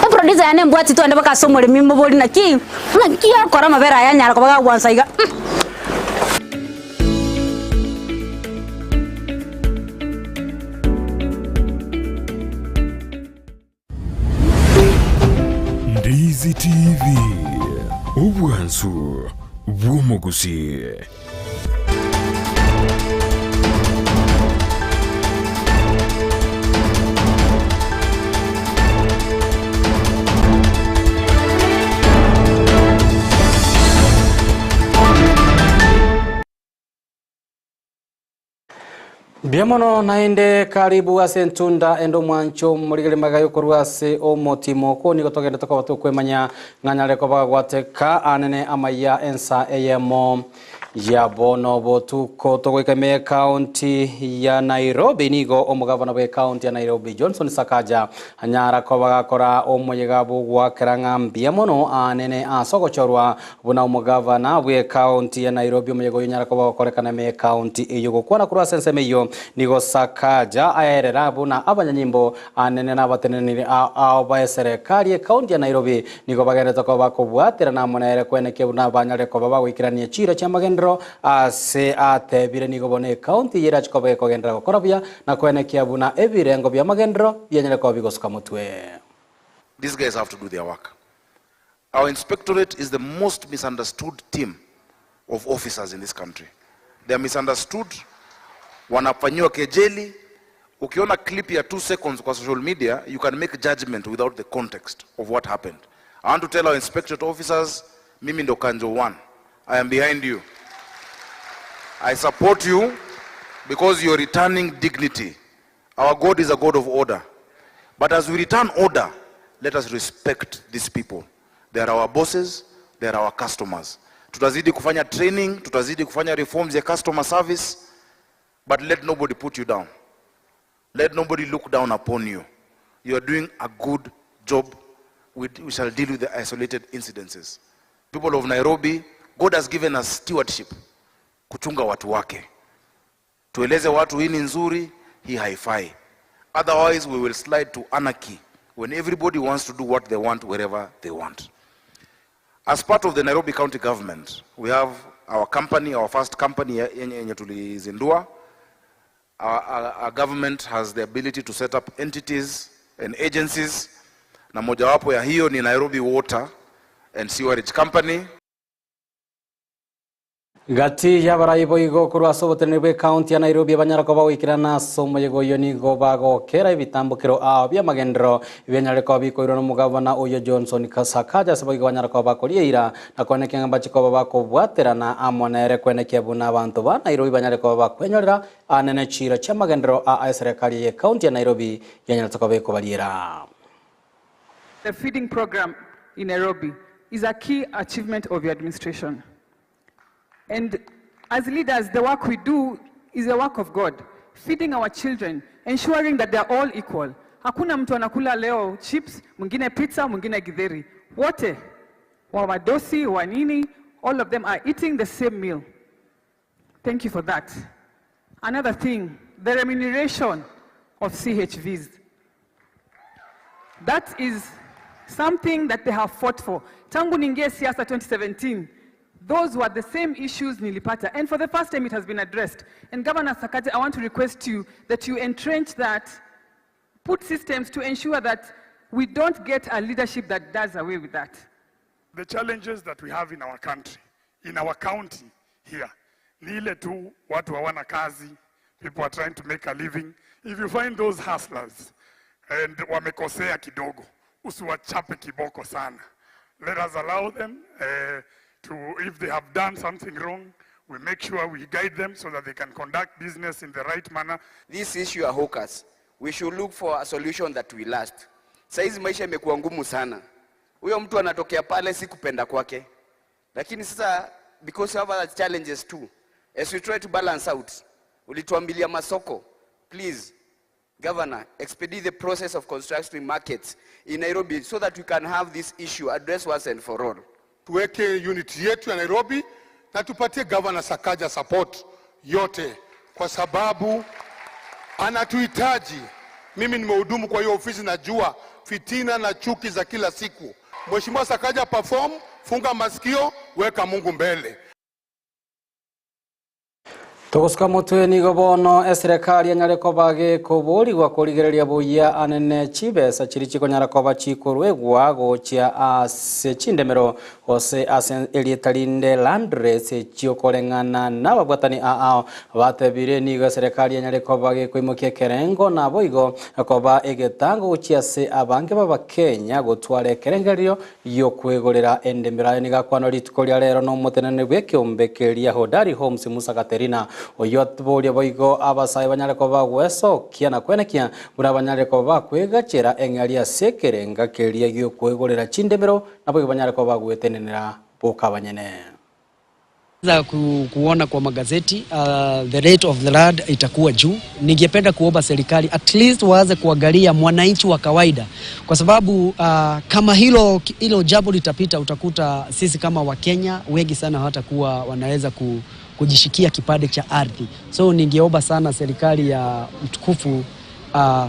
Eproducer yane embwati twende mpaka ase omoremi mobori naki naki okora amabere aya anyara koba gagwansa iga mm. Ndizi TV, obwansu. Bw'omogusii. Mbuya mono naende karibu ase entunda ende omwancho morigere magega yokorwa ase omotimo okwo nigo togende tokoba tokwemanya ng'a nyare koba gwateka anene amaya ensa eyemo ya bono botuko togoika ime ekaunti ya Nairobi nigo omogabana bwe ekaunti ya Nairobi Johnson Sakaja anyara koba gakora omoyega bw'ogoakera ng'a mbuya mono anene ase ogochorwa Buna omogavana bw'ekaunti ya Nairobi omoyega oyio onyare koba ogokorekana ime y'ekaunti eyio. Gokwana korwa ase ensemo eyio nigo Sakaja aerera buna abanyanyimbo anene na abateneneri ao b'eserekari y'ekaunti ya Nairobi nigo bagenderete koba bakobwaterana amo nere kwenekia buna banyare koba bagoikerania chiira chi'amagenderero ase atebire nigo bono ekaunti eyio erache koba ekogenderera gokora buya na kwenekia buna ebirengo bi'amagenderero bianyare koba bigosuka motwe. These guys have to do their work. Our inspectorate is the most misunderstood team of officers in this country. They are misunderstood, wanafanyiwa kejeli. Ukiona clip ya 2 seconds kwa social media, you can make judgment without the context of what happened. I want to tell our inspectorate officers, mimi ndo Kanjo 1. I am behind you. I support you because you're returning dignity. Our God is a God of order. But as we return order, let us respect these people. They are our bosses, they are our customers. Tutazidi kufanya training, tutazidi kufanya reforms ya customer service, but let nobody put you down. Let nobody look down upon you. You are doing a good job. We, we shall deal with the isolated incidences. People of Nairobi, God has given us stewardship, kuchunga watu wake. Tueleze watu hii ni nzuri, hii haifai. Otherwise we will slide to anarchy when everybody wants to do what they want wherever they want. As part of the Nairobi County government, we have our company, our first company yenye yenye tulizindua. Our, our, our government has the ability to set up entities and agencies, na mojawapo ya hiyo ni Nairobi Water and Sewerage Company. Gati y'abarai boigo korwa ase oboteneneri bw'ecounty ya Nairobi abanyara koba goikerana ase omoyega oyio nigo bagokera ebitambokero ao bi'amagenderero ebianyarire koba bikoirwa n'omogabana oyio Johnson Sakaja ase boigo banyara koba bakoria eira na koenekia ng'a mbache koba bakobwaterana amo nere koenekia buna abanto ba Nairobi banyare koba bakwenyorera anene chiira chi'amagenderero a eserekari y'ecounty ya Nairobi yanyarete koba ekobariera. The feeding program in Nairobi is a key achievement of your administration. And as leaders, the work we do is the work of God, feeding our children, ensuring that they are all equal. Hakuna mtu anakula leo chips, mwingine pizza, mwingine githeri. Wote wa wadosi wa nini, all of them are eating the same meal. Thank you for that. Another thing, the remuneration of CHVs. That is something that they have fought for. Tangu niingie siasa 2017, those were the same issues nilipata. And for the first time it has been addressed. And Governor Sakaja, I want to request you that you entrench that, put systems to ensure that we don't get a leadership that does away with that. The challenges that we have in our country, in our county here, ni ile tu watu hawana kazi, people are trying to make a living. If you find those hustlers and wamekosea kidogo, usiwachape kiboko sana. Let us allow them uh, to, if they have done something wrong, we make sure we guide them so that they can conduct business in the right manner. This issue ya hawkers, we should look for a solution that will last. Saizi maisha imekuwa ngumu sana. Huyo mtu anatokea pale si kupenda kwake, lakini sasa because we have other challenges too, as we try to balance out, ulituambilia masoko, please Governor, expedite the process of constructing markets in Nairobi so that we can have this issue addressed once and for all. Tuweke unity yetu ya Nairobi na tupatie Governor Sakaja support yote, kwa sababu anatuhitaji. Mimi nimehudumu kwa hiyo ofisi, najua fitina na chuki za kila siku. Mheshimiwa Sakaja, perform, funga masikio, weka Mungu mbele. Togosuka motwe nigo bono eserekari enyare koba gekoborigwa korigereria buya anene chibesa chiria chikonyara koba chikoruegwa gochia ase chindemero gose ase erieta rinde land rates chiokoreng'ana nababwatani ao batebire nigo eserekari enyare koba gekoimokia ekerengo naboigo koba egetango gochia ase abange b'Abakenya gotwara ekerengererio Y'okwegorera endemero aye nigo akwanwa rituko ria rero nomoteneneri bw'ekeombe keria Hodari Homes Musa Katerina, oyio atiboria boigo abasae banyare koba bagwesokia na kwenekia buna banyare koba bakwegachera eng'eria ase ekerenga keria gi'okwegorera chindemero naboigo banyare koba bagwetenenera boka abanyene. Za ku, kuona kwa magazeti uh, the rate of the land itakuwa juu. Ningependa kuomba serikali at least waanze kuangalia mwananchi wa kawaida, kwa sababu uh, kama hilo, hilo jambo litapita, utakuta sisi kama Wakenya wengi sana hawatakuwa wanaweza ku, kujishikia kipande cha ardhi. So ningeomba sana serikali ya mtukufu uh,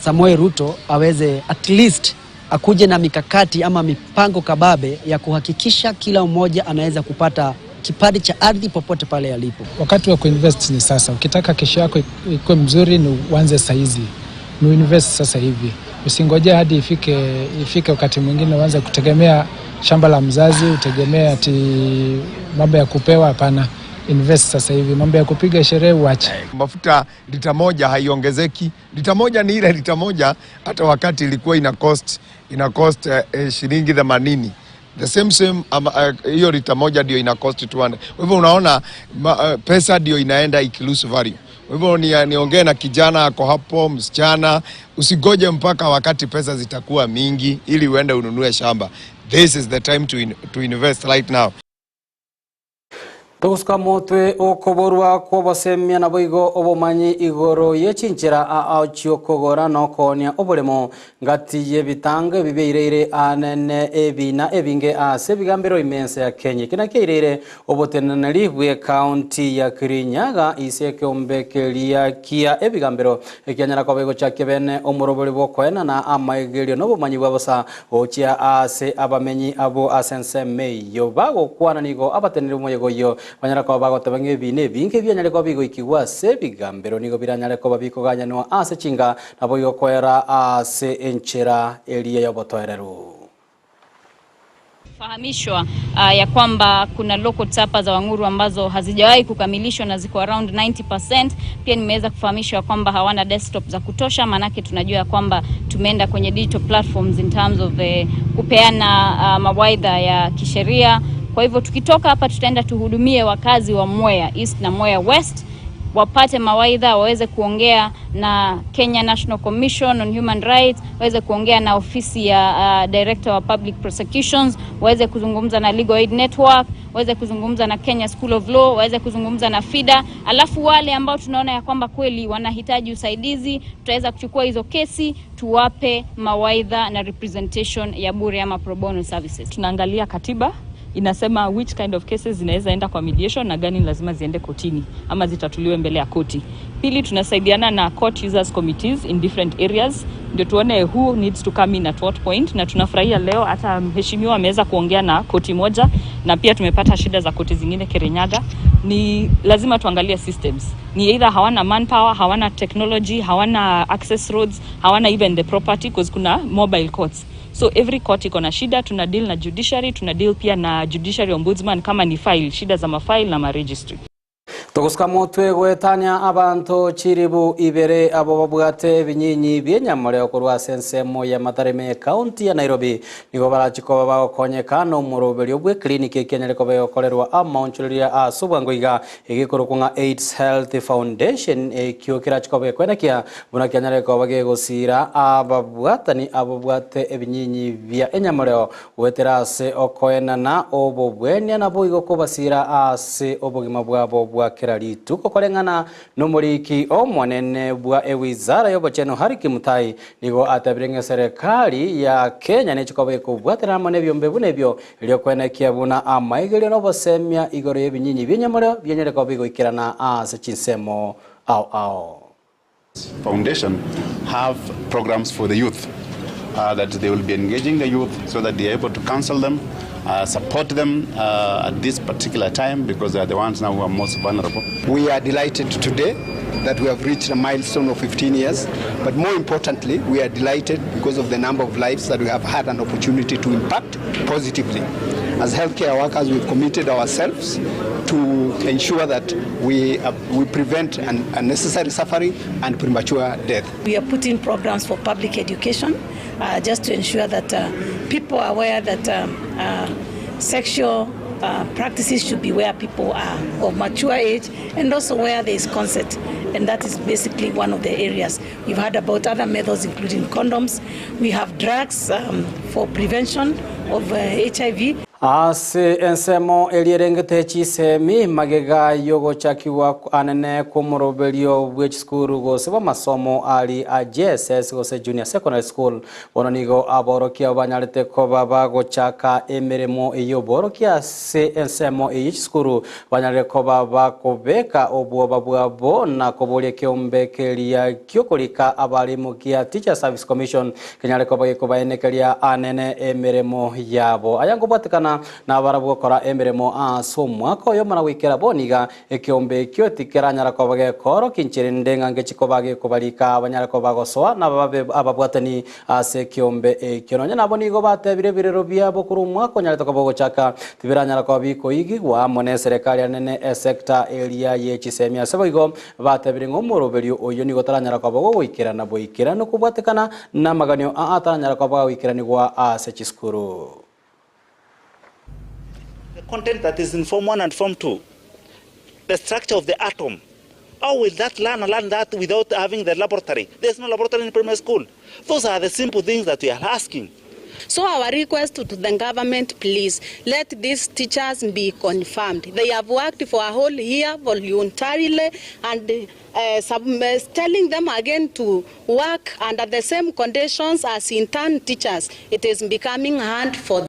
Samoei Ruto aweze at least akuje na mikakati ama mipango kababe ya kuhakikisha kila mmoja anaweza kupata kipande cha ardhi popote pale alipo. Wakati wa kuinvest ni sasa. Ukitaka kesho yako ikuwe mzuri, ni uanze saizi, ni uinvest sasa hivi, usingoje hadi ifike ifike wakati mwingine uanze kutegemea shamba la mzazi, utegemee ati mambo ya kupewa. Hapana, invest sasa hivi. Mambo ya kupiga sherehe uache. Mafuta lita moja haiongezeki. Lita moja ni ile lita moja, hata wakati ilikuwa ina cost, ina cost eh, shilingi 80 the same same hiyo lita moja ndio ina cost 200. Kwa hivyo unaona pesa ndio inaenda ikilose value. Kwa hivyo niongee na kijana ako hapo, msichana, usigoje mpaka wakati pesa zitakuwa mingi ili uende ununue shamba. This is the time to invest right now. Togosuka motwe okoborwa kwobosemia naboigo obomanyi igoro yechinchera ao chiokogora na okoonia oboremo ngati y'ebitango ebibeire anene ebina ebinge ase ebigambero imensa ya Kenya ekina kiairire oboteneneri bwe county ya Kirinyaga ase ekeombe keria kia ebigambero ekianyara koba egochakia bene omorobori bwokoenana amaigerio na obomanyi bwa bosa gochia ase abamenyi abo ase ensemo eyo bagokwana nigo abateneneri omoyega oyo banyara koba bagoteba ng'a ebina ebinge bianyare koba bigoikigwa ase ebigambero nigo biranyare koba bikoganyanwa ase chinga nabo igokoera ase enchera eria y'obotoereru. Fahamishwa ya kwamba kuna local chapa za Wang'uru ambazo hazijawahi kukamilishwa na ziko around 90%. Pia nimeweza kufahamishwa kwamba hawana desktop za kutosha, maanake tunajua kwamba tumeenda kwenye digital platforms in terms of kupeana mawaidha ya kisheria. Kwa hivyo tukitoka hapa tutaenda tuhudumie wakazi wa Mwea East na Mwea West wapate mawaidha, waweze kuongea na Kenya National Commission on Human Rights, waweze kuongea na ofisi ya Director wa Public Prosecutions, waweze kuzungumza na Legal Aid Network, waweze kuzungumza na Kenya School of Law, waweze kuzungumza na FIDA. Alafu wale ambao tunaona ya kwamba kweli wanahitaji usaidizi, tutaweza kuchukua hizo kesi tuwape mawaidha na representation ya bure ama pro bono services. Tunaangalia katiba inasema which kind of cases zinaweza enda kwa mediation na gani lazima ziende kotini ama zitatuliwe mbele ya koti. Pili, tunasaidiana na court users committees in different areas ndio tuone who needs to come in at what point, na tunafurahia leo hata mheshimiwa ameweza kuongea na koti moja, na pia tumepata shida za koti zingine Kirinyaga. Ni lazima tuangalie systems, ni either hawana manpower, hawana technology, hawana access roads, hawana even the property because kuna mobile courts. So every court iko na shida. Tuna deal na judiciary, tuna deal pia na judiciary ombudsman kama ni file, shida za mafile na maregistry. Togosuka motwe gwetania abanto chiribu ibere abo babwate ebinyinyi bienyamore okorwa ase ensemo ya Mathare county ya Nairobi nigo barachikoba bagokonyeka na omoroberi obwe clinic ekianyare koba egokorerwa amaonchoreria ase obwango iga egekorokwa ng'a AIDS Health Foundation ekio kerachikoba gekwenekia buna kianyare koba gegosira ababwatani ababwate ebinyinyi bia enyamoreo gwetera ase okoenana obobwenia nabo igo kobasira ase obogima bwabo bwa kera rituko koreng'ana nomoriki omonene bwa ewizara y'obocheno Harry Kimutai nigo atabire ng'a serikali ya Kenya nechikoba ekobwatera amo nebiombe buna ebio eriokoenekia buna amaigerio na obosemia igoro y'ebinyinyi bienyamoreo bianyare koba bigoikerana ase chinsemo ao ao. Foundation have programs for the youth that they will be engaging the youth so that they are able to counsel them. Support them at this particular time because they are the ones now who are most vulnerable. We are delighted today that we have reached a milestone of 15 years, but more importantly, we are delighted because of the number of lives that we have had an opportunity to impact positively. As healthcare workers, we've committed ourselves to ensure that we, we prevent an unnecessary suffering and premature death. We are putting programs for public education uh, just to ensure that uh, people are aware that um, uh, sexual uh, practices should be where people are of mature age and also where there is consent. And that is basically one of the areas. We've heard about other methods, including condoms. We have drugs um, for prevention of uh, HIV. Ase ensemo eria erengete chisemi magega y'ogochakigwa anene kw'omoroberio bw'echisukuru gose bw'amasomo ari a JSS gose Junior Secondary School. Bono nigo aborokia banyarete koba bagochaka emeremo ey'oborokia ase ensemo eye chisukuru banyarire koba bakobeka obwoba bwabo na koboria ekeombe keria kiokorika abarimu kia Teacher Service Commission kenyare koba gekobaenekeria anene emeremo yabo. Aya ngobwatekana nabarabwo gokora emeremo ase omwaka oyo mana gwikera boniga ekeombe ekio tikeranyara koba gekoro kinchirinde ng'a ngechikoba gekobarika banyara koba gosoa na babe ababwatani ase ekeombe ekio. Nonya nabo nigo batebire ebirero biabo korwa omwaka onyarete koba ogochaka tibiranyara koba bikoigigwa amo na eserekari anene esector eria ye chisemi ase boigo batebire ng'a omoroberio oyo nigo taranyara koba gogoikerana boikerano kobwatekana na amaganio aa ataranyara koba gagoikeranigwa ase chisukuru. The content that is in Form 1 and Form 2, the structure of the atom. How will that learner learn that without having the laboratory? There's no laboratory in primary school. Those are the simple things that we are asking. So our request to the government, please, let these teachers be confirmed. They have worked for a whole year voluntarily and telling them again to work under the same conditions as intern teachers. It is becoming hard for them.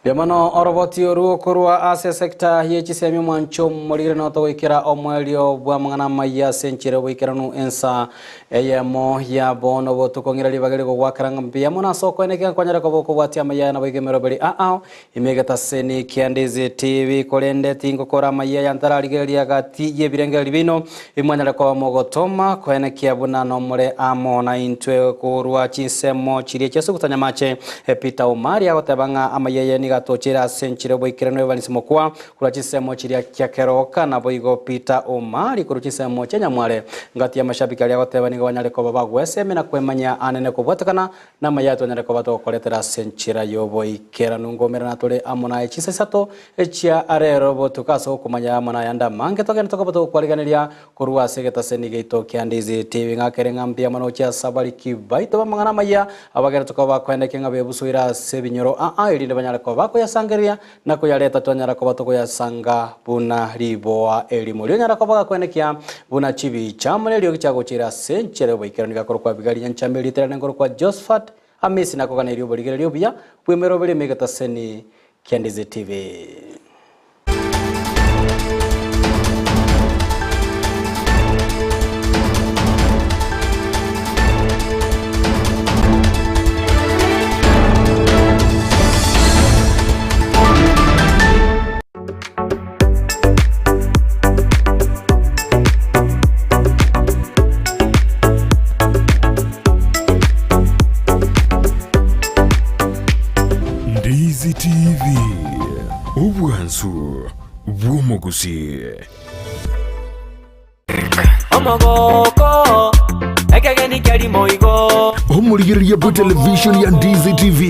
Bimono oroboti oru okorwa ase sector ye chisemi mwancho morigire noto goikera omwerio bwa mang'ana maya ase enchera goikeranu ensa eyemo ya bono botukong'ira ribageri gogwakera ng'a mbuya mono ase okoenekera kwanyara koba okobwatia amaya na boigemero beri ao imegetaseni kia Ndizi TV korende tingokora amaya yantararigereria gati y'ebirengererio bino imwanyare koba mogotoma koenekia buna nomore amo na intwe korwa chinsemo chiria chiase gotanya mache Peter Omari agoteba ng'a amaya ye niga gatochera ase enchera boikerano ebanisi mokwa korwa chinsemo chiria kia Keroka na boigo Peter Omari korwa chinsemo chia Nyamware ngati ya mashabiki aria agoteba nigo banyare koba bagweseme na kwemanya anene kobwatekana na amaya twanyare koba togokoretera ase enchera y'oboikeranu ngomerana tore amo naye chinsa isato echia arero botuka ase okomanya amo naye ande amange togende tokoba togokwariganeria korwa ase egetaseni geito kia Ndizi TV ng'akere ng'a mbuya mono gochia ase abariki baito bamang'ana amaya abagere tokoba bakoendekia ng'a bebusoire ase ebinyoro aa erinde banyare koba bakoyasangereria na koyareta twanyara koba tokoyasanga buna riboa erimo rionyara koba gakoenekia buna chibicha amo na eriogi chiagochera ase enchera y'oboikeranu gakorokwa Abigaili Nyanchama eriterane nkorokwa Josephat Amisi nakogana erio oborigereria obuya bw'emeroberi emegetaseni kia Ndizi TV. Ndizi TV, obwansu bw'omogusii. Omogoko ekegeni keri moigo. Omorigereria bwe television ya Ndizi TV,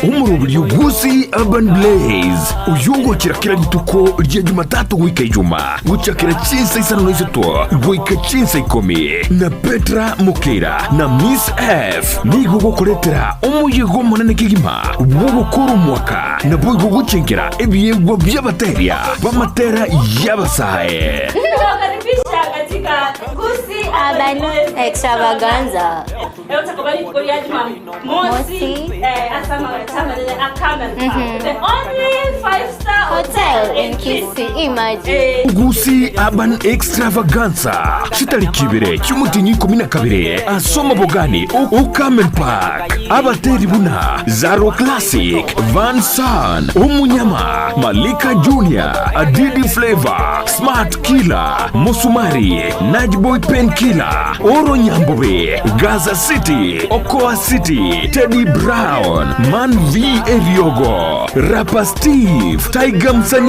omoroberio bwosi Urban Blaze, oyio ogochera kera rituko ria Jumatatu goika Ijuma, gochakera chinsa isano na isato goika chinsa ikomi, na Petra Mokeira na Miss F nigo gokoretera omoyega omonene kegima bw'ogokora omwaka naboigo gochenkera ebiegwa bi'abateria b'amatera y'abasae. Tunawakaribisha katika Gusii Urban Extravaganza. Leo tutakuwa rituko ria Jumamosi, Mosi. asa amagata amanene a Camel Park. The only 5-star hotel. Style in Kisii, imagine. Gusii Urban Extravaganza chitariki ibere chi'omotienyi 12 ase omobogani o Carmen Park. Abateri buna Zaro Classic, Van San, Omunyama, Malika Junior, Adidi Flavour, Smart Killer, Mosumari, Najboy Pen Killer, Oro Nyambobe, Gaza City, Okoa City, Teddy Brown, Man V Eriogo, Rapper Steve, Tiger Msanii,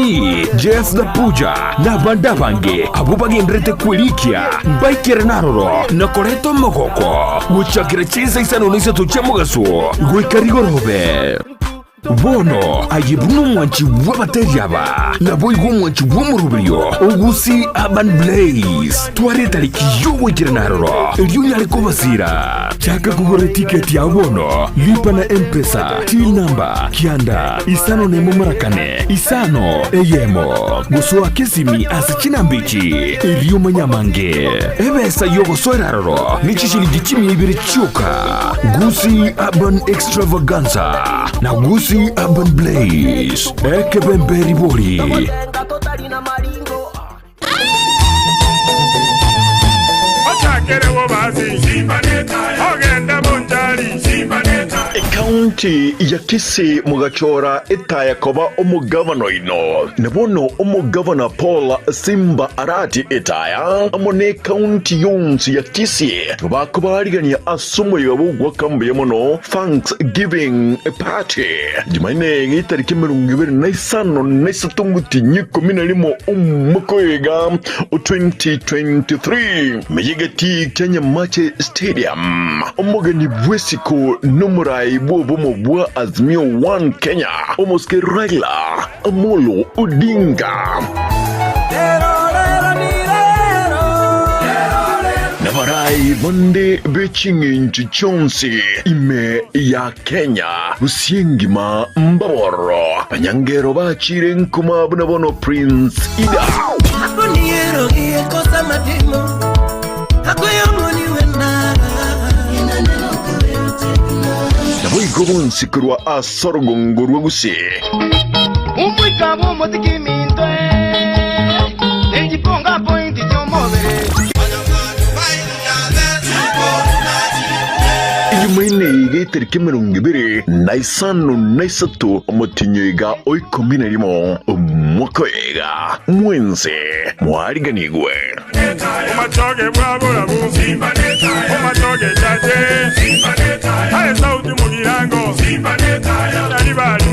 Jeff the Puja, na abande abange abwo bagenderete kwerikia mbaikere naroro na koreta omogoko gochakera chinsa isano na isato chia mogaso goika rigorobe. Bono aye buna omwanchi bw'abateri aba, naboigo omwanchi bw'omoroberio o Gusii Urban Blaze, twara etariki y'ogoikerana aroro, erio onyare kobasira. Chaka kogora etiketi yao bono, lipa na M-Pesa, till number, kianda, 51 mara kane, isano, eyemo. Gosoa kesimi ase chinamba echi, erio omanye amange. Ebesa y'ogosoera aroro ne chishilingi chimia ibere chioka. Gusii Urban Extravaganza na Gusii Urban Blaze, ekebembe ribori. Ekaunti ya Kisii mogachora etaya koba omogavana oino, na bono omogavana Paul Simba Arati Etaya amo nekaunti yonsi ya Kisii bakobarigania ase omoyega bw'ogoaka mbuya mono Thanks Giving Party Jumaine getariki 23 omotienyi 11 omwaka oyoiga o 2023 meyegeti kia Nyamache Stadium. Omogeni bw'esiko nomorai bw'obomo bwa Azimio One Kenya Omosike Raila Amolo Odinga. Nabarai bande be ching'encho chionsi ime ya Kenya, gose engima mbabororo, abanyangero bachire nkuma buna bono Prince Ida. Naboigo bonsi korwa ase orogongo rwa Gusii. Omoika bw'omotiki minto nechiponga pointi chi'omobere. Ejumaine iga etariki 23 omotienyi iga o 11 omwaka oyo iga, mwensi mwariganigwe. Omachoge bw'aborabu, omachoge chache, aye sauti mugirango, nyaribari.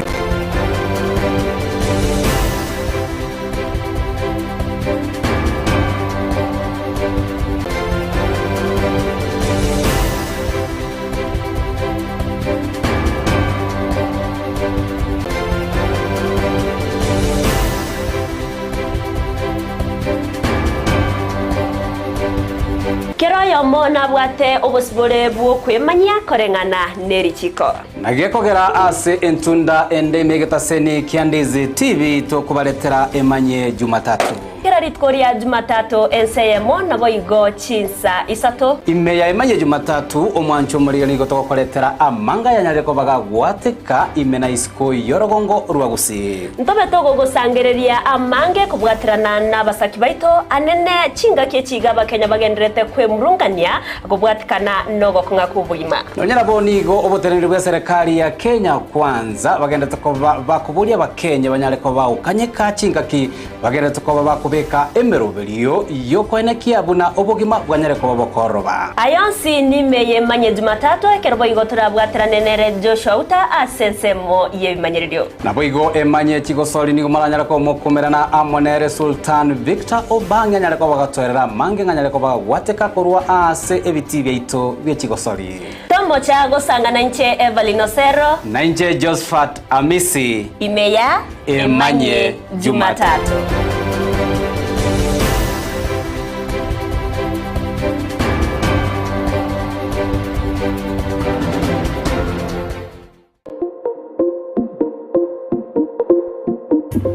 Kera oyomo nabwate obosibore bw'okwemanyia koreng'ana ne richiko. Na gekogera ase entunda ende ime egetaseni kia Ndizi TV tokobaretera emanye Jumatatu. Kera rituko ria Jumatatu ense eyemo naboigo chinsa isato. Ime ya emanye Jumatatu omwancho omorigia nigo togokoretera amanga yanyarire koba gagwateka ime na isiko y'orogongo rwa Gusii. Ntobe togogosangereria amange kobwaterana nabasaki baito anene chingaki echi iga abakenya bagendererete kwemurungania kobwatikana nogokong'a kw'obogima. Nonya nabo nigo oboteneneri bw'eserekari ya Kenya Kwanza bagendererete koba bakoboria abakenya banyare koba bagokanyeka chingaki bagendererete koba bakobeka emeroberio y'okoenekia buna obogima bwanyare koba bokoroba. Aya onsi nime y'emanye Jumatatu ekero boigo torabwaterane nere Joshua Uta ase ensemo y'ebimanyererio. Naboigo emanye chigosori nigo maranyare komokumerana amo nere Sultan Victor Obang'i anyare koba gatoerera amange ng'anyare koba gagwateka korwa aase ebitii biaito bie chigosori. Tomocha gosangana inche Evelyn Osero. Na inche Josphat Amisi. Ime ya Emanye Jumatatu.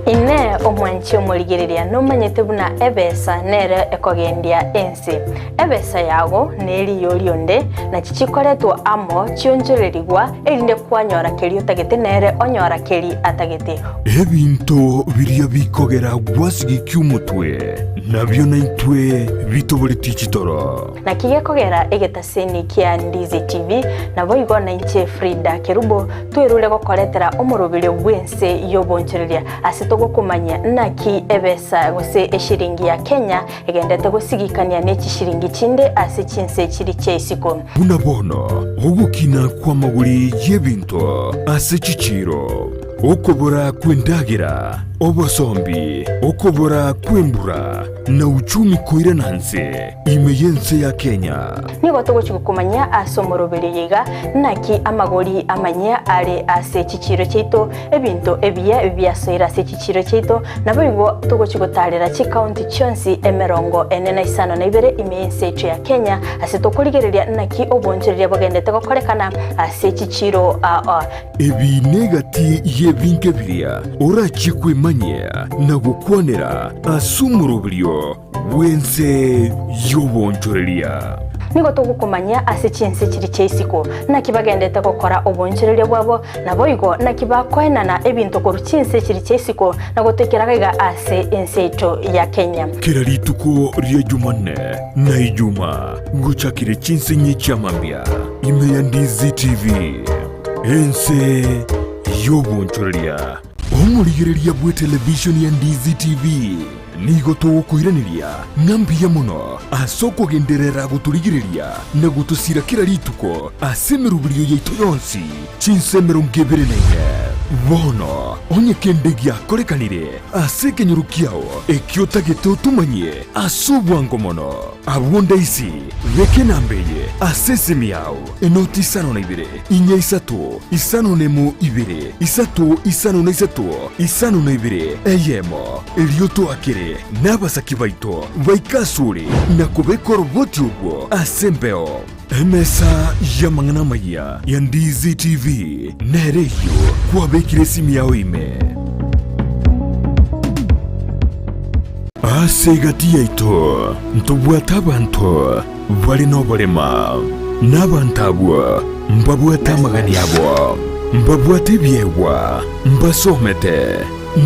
Inee omwanchi omorigereria nomanyete buna ebesa nere ekogendia ense? Ebesa yago neriyo rionde, nachi chikoretwa amo chionchorerigwa, erinde kwanyora keria otagete nere onyora keria atagete. Ebinto biria bikogera gwasigikia omotwe, nabio naintwe bitoboretie chitoro. Naki gekogera egetaseni kia Ndizi TV, naboigo nainche Frida Kerubo, twerure gokoretera omoroberio bw'ense y'obonchoreria ase togokomanyia naki ebesa gose eshiringi ya Kenya egendete gosigikania ne chishiringi chinde ase chinse chiri chia isiko. Buna bono ogokina kw'amagori y'ebinto ase chichiiro, okobora kw'endagera, obosombi, okobora kw'embura, na uchumi koirana nse ime y'ense ya Kenya. Nigo togochia gokomanyia ase omoroberio oyo iga naki amagori amanyia are ase chichiiro chiaito, ebinto ebiya biasoire ase chichiiro chiaito, naboigo togochia gotaarera chikaunti chionsi 42 ime y'ense yaito ya Kenya ase tokorigereria naki oboonchoreria bogendete gokorekana ase chichiiro aa. Ebi negati y'ebinto ebiria orachie kwemanyia na gokwanera ase omoroberio bw'ense y'oboonchoreria. Nigo togokomanyia ase chinse chiria chia isiko, naki bagendete gokora oboonchoreria bwabo, naboigo naki bakoenana ebinto korwa chinse chiria chia isiko na gotoikera gaiga ase ense yaito ya Kenya. Kera rituko ria Jumanne na Ijumaa gochakire chinsinyi chia mambia ime ya Ndizi TV, ense y'oboonchoreria. Omorigereria bw'etelevishoni ya Ndizi TV nigo togokoiraneria ng'a mbuya mono ase okogenderera gotorigereria na gotosira kera rituko ase emeroberio yaito yonsi chinsa 24. Bono onye kende giakorekanire ase ekenyoro kiao ekio otagete otomanyie ase obwango mono, abwo ndaisi beka enamba eye ase esimi yao, enoti isano na ibere, inya isato, isano nemo ibere, isato isano na isato, isano na ibere, eyemo. Erio toakere nabasaki baito baike asore na kobeka oroboti orwo ase embeo. Emesa y'amang'ana amayia ya Ndizi TV nere eyio kwabekire esimi yao ime. Ase egati yaito ntobwate abanto bare noborema, na abanto abwo mbabwate amagani abo, mbabwate ebiegwa, mbasomete,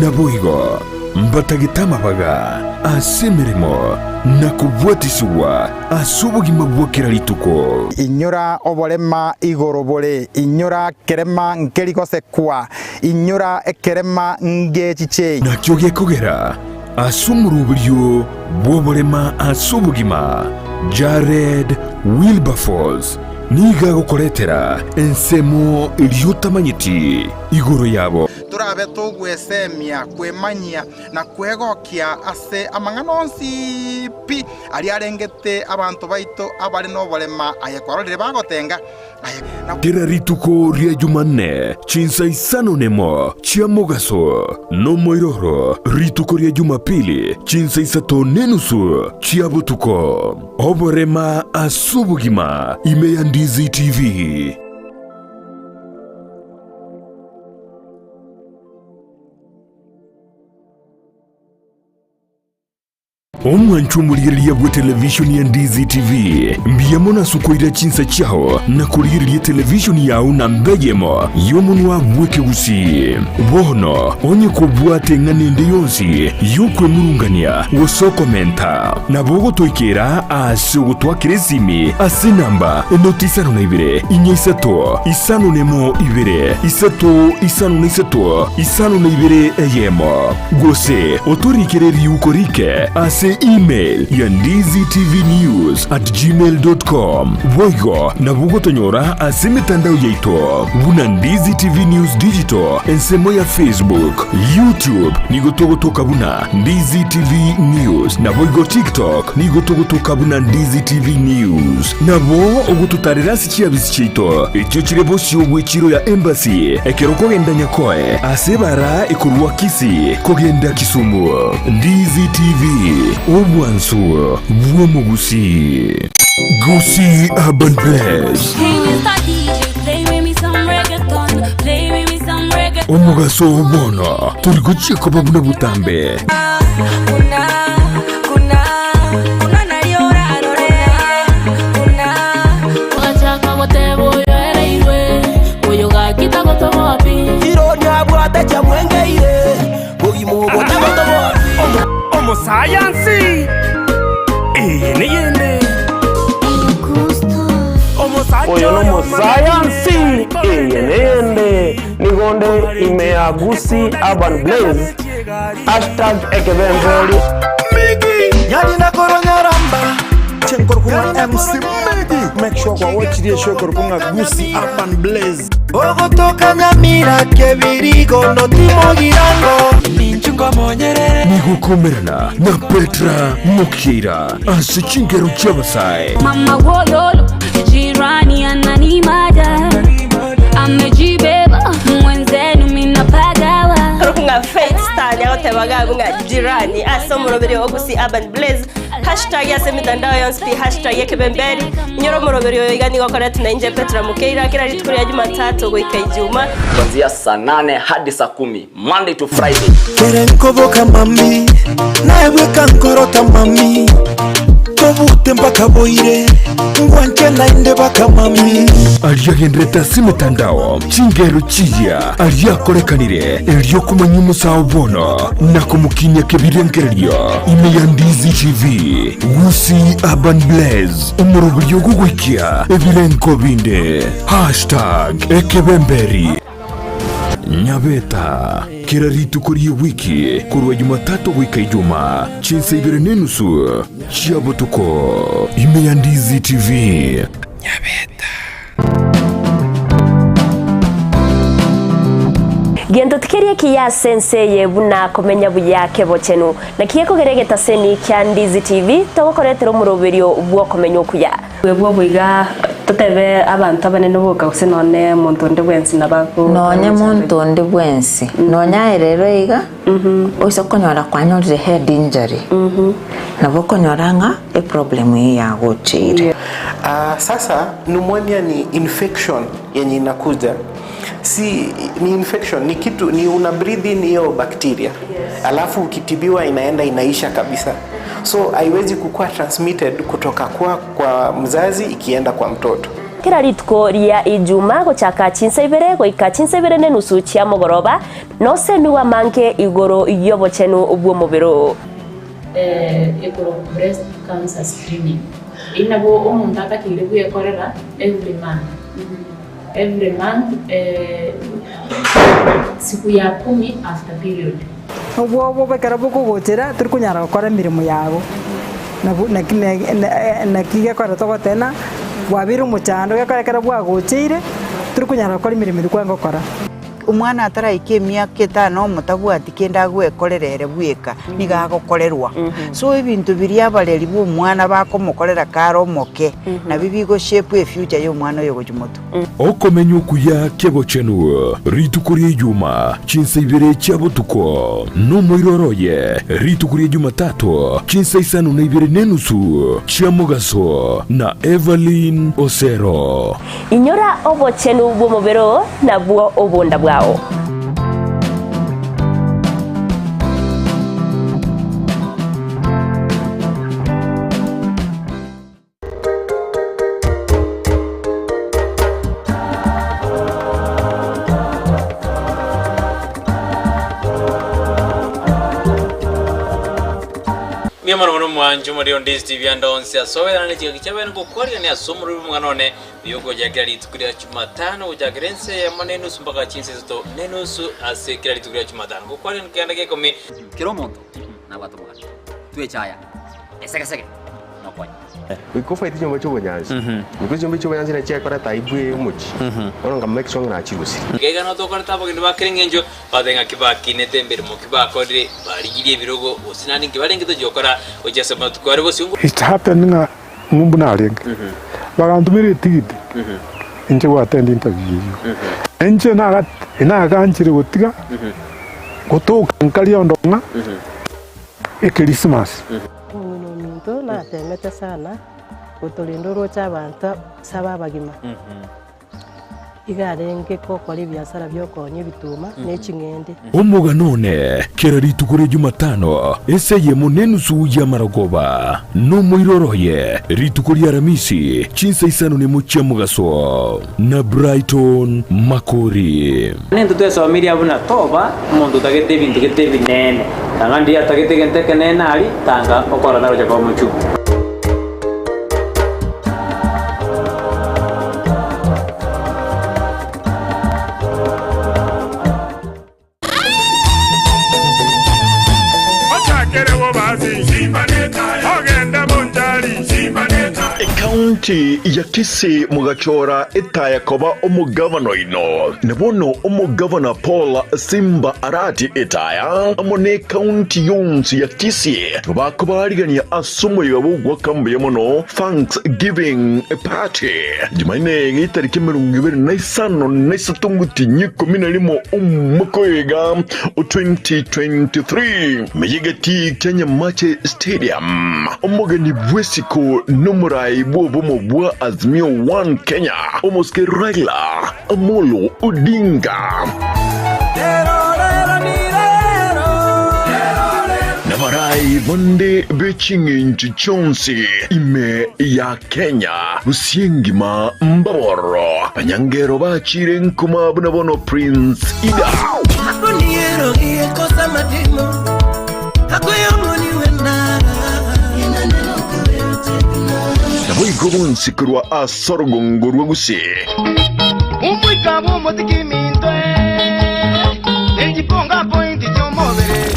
naboigo mbatagete amabaga ase emeremo na kobwatisigwa ase obogima bwa kera rituko. Inyora oborema igoro bore, inyora kerema nkeri gosekwa, inyora ekerema ngechichei. Nakio gekogera Ase omoroberio bw'oborema ase obogima, Jared Wilberforce nigo agokoretera ensemo eria otamanyeti igoro yabo. Torabe togwesemia, kwemanyia, na kwegokia ase amang'ana onsi pi aria arengete abanto baito abare noborema, aye kwarorire bagotenga. Kera rituko ria Jumanne chinsa isano nemo chia mogaso, nomoiroro rituko ria Jumapili chinsa isato nenusu chia botuko. Oborema ase obogima ime ya Ndizi TV. Omwancho omorigereria bw'etelevishoni ya Ndizi TV, mbuya mono ase okoira chinsa chiao na korigereria etelevishoni yao namba eyemo y'omonwa bw'ekegusii. Bono onye kobwate eng'ana ende yonsi y'okwemurungania gose okomenta, nabo ogotoikera ase ogotwakera esimi ase enamba enoti 52 4 5 1 2 3 5 3 52 1. Gose otorikere riuko rike ase email ya ndizitvnews@gmail.com. Boigo nabo ogotonyora ase emetandao yaito buna Ndizi TV News Digital ensemo ya Facebook, YouTube nigo togotoka buna Ndizi TV News naboigo TikTok nigo togotoka buna Ndizi TV News. Nabo ogototarera ase chiabisi chiaito echio chire bosio bw'echiro ya Embassy ekero okogenda Nyakoe ase ebara ekorwa Kisii kogenda Kisumu. Ndizi TV, obwansu bw'omogusii. Gusii Urban Best. Hey, Mr. DJ, play with me some reggaeton. Play with me some reggaeton. Omogaso oo bono tori gochia koba buna botambe. Omosayansi eye neyende. Oyo nomosayansi eye neyende. Nigo nde ime ya Gusii Urban Blaze hashtag ekebemberi. MC Migi make sure kwa watch show korkunga Gusii Urban Blaze Ogotoka Nyamira kebirigo notimogirango Nigokomerana na Petra Mokira ase chingero chi'abasae. Mama wololo jirani ananimada amejibeba mwenzenu minapagawa Rukunga Faith Star nyagotebaga ng'a jirani ase omoroberi o Gusii Urban Blaze hashtag ase emitandao yonsi pi hashtag ekebemberi inyore omoroberi oyo iga nigo okoretwe na inche Petra Mukeira kera rituko ria Jumatatu goika Ijuma. Kuanzia saa nane hadi saa kumi Monday to Friday. Kere nkoboka mami naebweka nkorota mami tobute mpaka boire ngwanche naende baka mami Aria agenderete ase emetandao, chingero chiya aria akorekanire, erio komanya omosao bono na komokinia kebirengererio ime ya Ndizi TV, Gusii Urban Blaze, omoroberio ogogoikia ebirengo binde. Hashtag ekebemberi. Nyabeta, kera rituko ri'ewiki korwa Jumatatu goika Ijumaa, chinsa ibere na enusu chia botuko, ime ya Ndizi TV. Gento tikeri ekiya ase ense eye buna komenya buya kebochenu. Naki gekogera egetaseni kia Ndizi TV togokoretera omoroberio bw'okomenya okuya. Bwebwo boiga totebe abanto abanene boka gose nonye monto onde bwensi nabo ago Nonye monto onde bwensi, nonye aye rero iga, oise konyora kwanyorire head injury, nabo okonyora ng'a eproblem eyio yagocheire. Ah, sasa pneumonia ni infection yenye inakuja si ni infection ni kitu ni una breathe in hiyo bacteria alafu ukitibiwa inaenda inaisha kabisa so haiwezi kukuwa transmitted kutoka kwa, kwa mzazi ikienda kwa mtoto Kera rituko ria Ijuma gochaka chinsa ibere goika chinsa ibere na enusu chia mogoroba, nosemigwe amange igoro y'obochenu bw'omobere oo. Ekorokwa breast cancer screening. Eyio nabo omonto atakeire bwekorera every month. Every month siku ya kumi after period. Obwoba ekero bokogochera tori konyara gokora emeremo yago, nabo naki naki gekogera togoteba bwabeire omochando gekogera ekero bwagocheire tori konyara gokora emeremo eria kwarenge gokora. Omwana ataraika emiaka etano omotabwati kende agwekorera ere bweka, nigo agokorerwa. So ebinto biria abareri ba omwana bakomokorera kare omoke, nabio bigo shape efuture ya omwana oyo gochia motwe. Okomenya okuya ki'obochenu, rituko ria Ijuma, chinsa ibere chia botuko, nomoiroro oye, rituko ria Jumatatu, chinsa isano na ibere na enusu chia mogaso, na Evelyn Osero. Inyora obochenu bw'omobere oo, nabwo obonda bwao. Mbuya mono mono mwanche omorero Ndizi TV ande onsi ase obeerane ne chingaki chiabene ngokwarigania ase omorero bw'omong'ana one oyo ogochakera rituko ria Jumatano gochakera ense eyemo na enusu mpaka chinsa isato na enusu ase kera rituko ria Jumatano ngokwarigania keganda gia ikomi. Kera omonto nabwate omogati, twechaya esegesege nokonya. Goika ofaete chinyomba chi'obonyansi, goika chinyomba chi'obonyansi nachi chiakoreta aibu eye omochie, bono nka make sure ng'a nachirusirie. Iga iga notokorete abageni ba kera engencho, batebe ng'aki bakinete emeremo ki bakorire, barigirie ebirogo, gose naende nki barenge tochia gokora gochia ase amatuko are bosio. It happened ng'a ng'umbu narenge, bagantomera etigiti inche go attend interview eyio. Inche naga naganchire gotiga gotoka nkaria ondo ng'a Ekerismasi. Omong'ina ominto natemete sana gotorenda oroche abanto saba abagima. Iga arenge gokora ebiasara bi'okoonia ebituma ne ching'ende. Omogano one kera rituko ria Jumatano ase eyemo nenusu y'amarogoba, nomoiroro oye rituko ria Aramisi chinsa isano nemo chia mogaso, na Brighton Makori. Nintwe twesomirie abwo buna toba omonto otagete ebinto gete ebinene, tanga ndiria atagete egento ekenene aria, tanga okorora tagocha koba omochungu. Ochakere bobasi, ogende bonchari. Ekaunti ya Kisii mogachora etaya koba omogavana oino. Na bono omogavana Paul Simba Arati Etaya amo nekaunti yonsi ya Kisii bakobarigania ase omoyega bw'ogoaka mbuya mono Thanks Giving Party Jumaine getariki 23 omotienyi 11 omwaka oyo iga o 2023 meyegeti kia Nyamache Stadium. Omogeni bw'esiko nomorai bw'obomo bwa Azimio One Kenya omosike Raila Amolo Odinga. Nabarai bande be ching'encho chionsi ime ya Kenya, gose engima mbabororo, abanyangero bachire nkuma buna bono Prince Ida. Naboigo bonsi korwa ase orogongo rwa Gusii. Omoika bw'omotiki minto nechiponga pointi chi'omobere.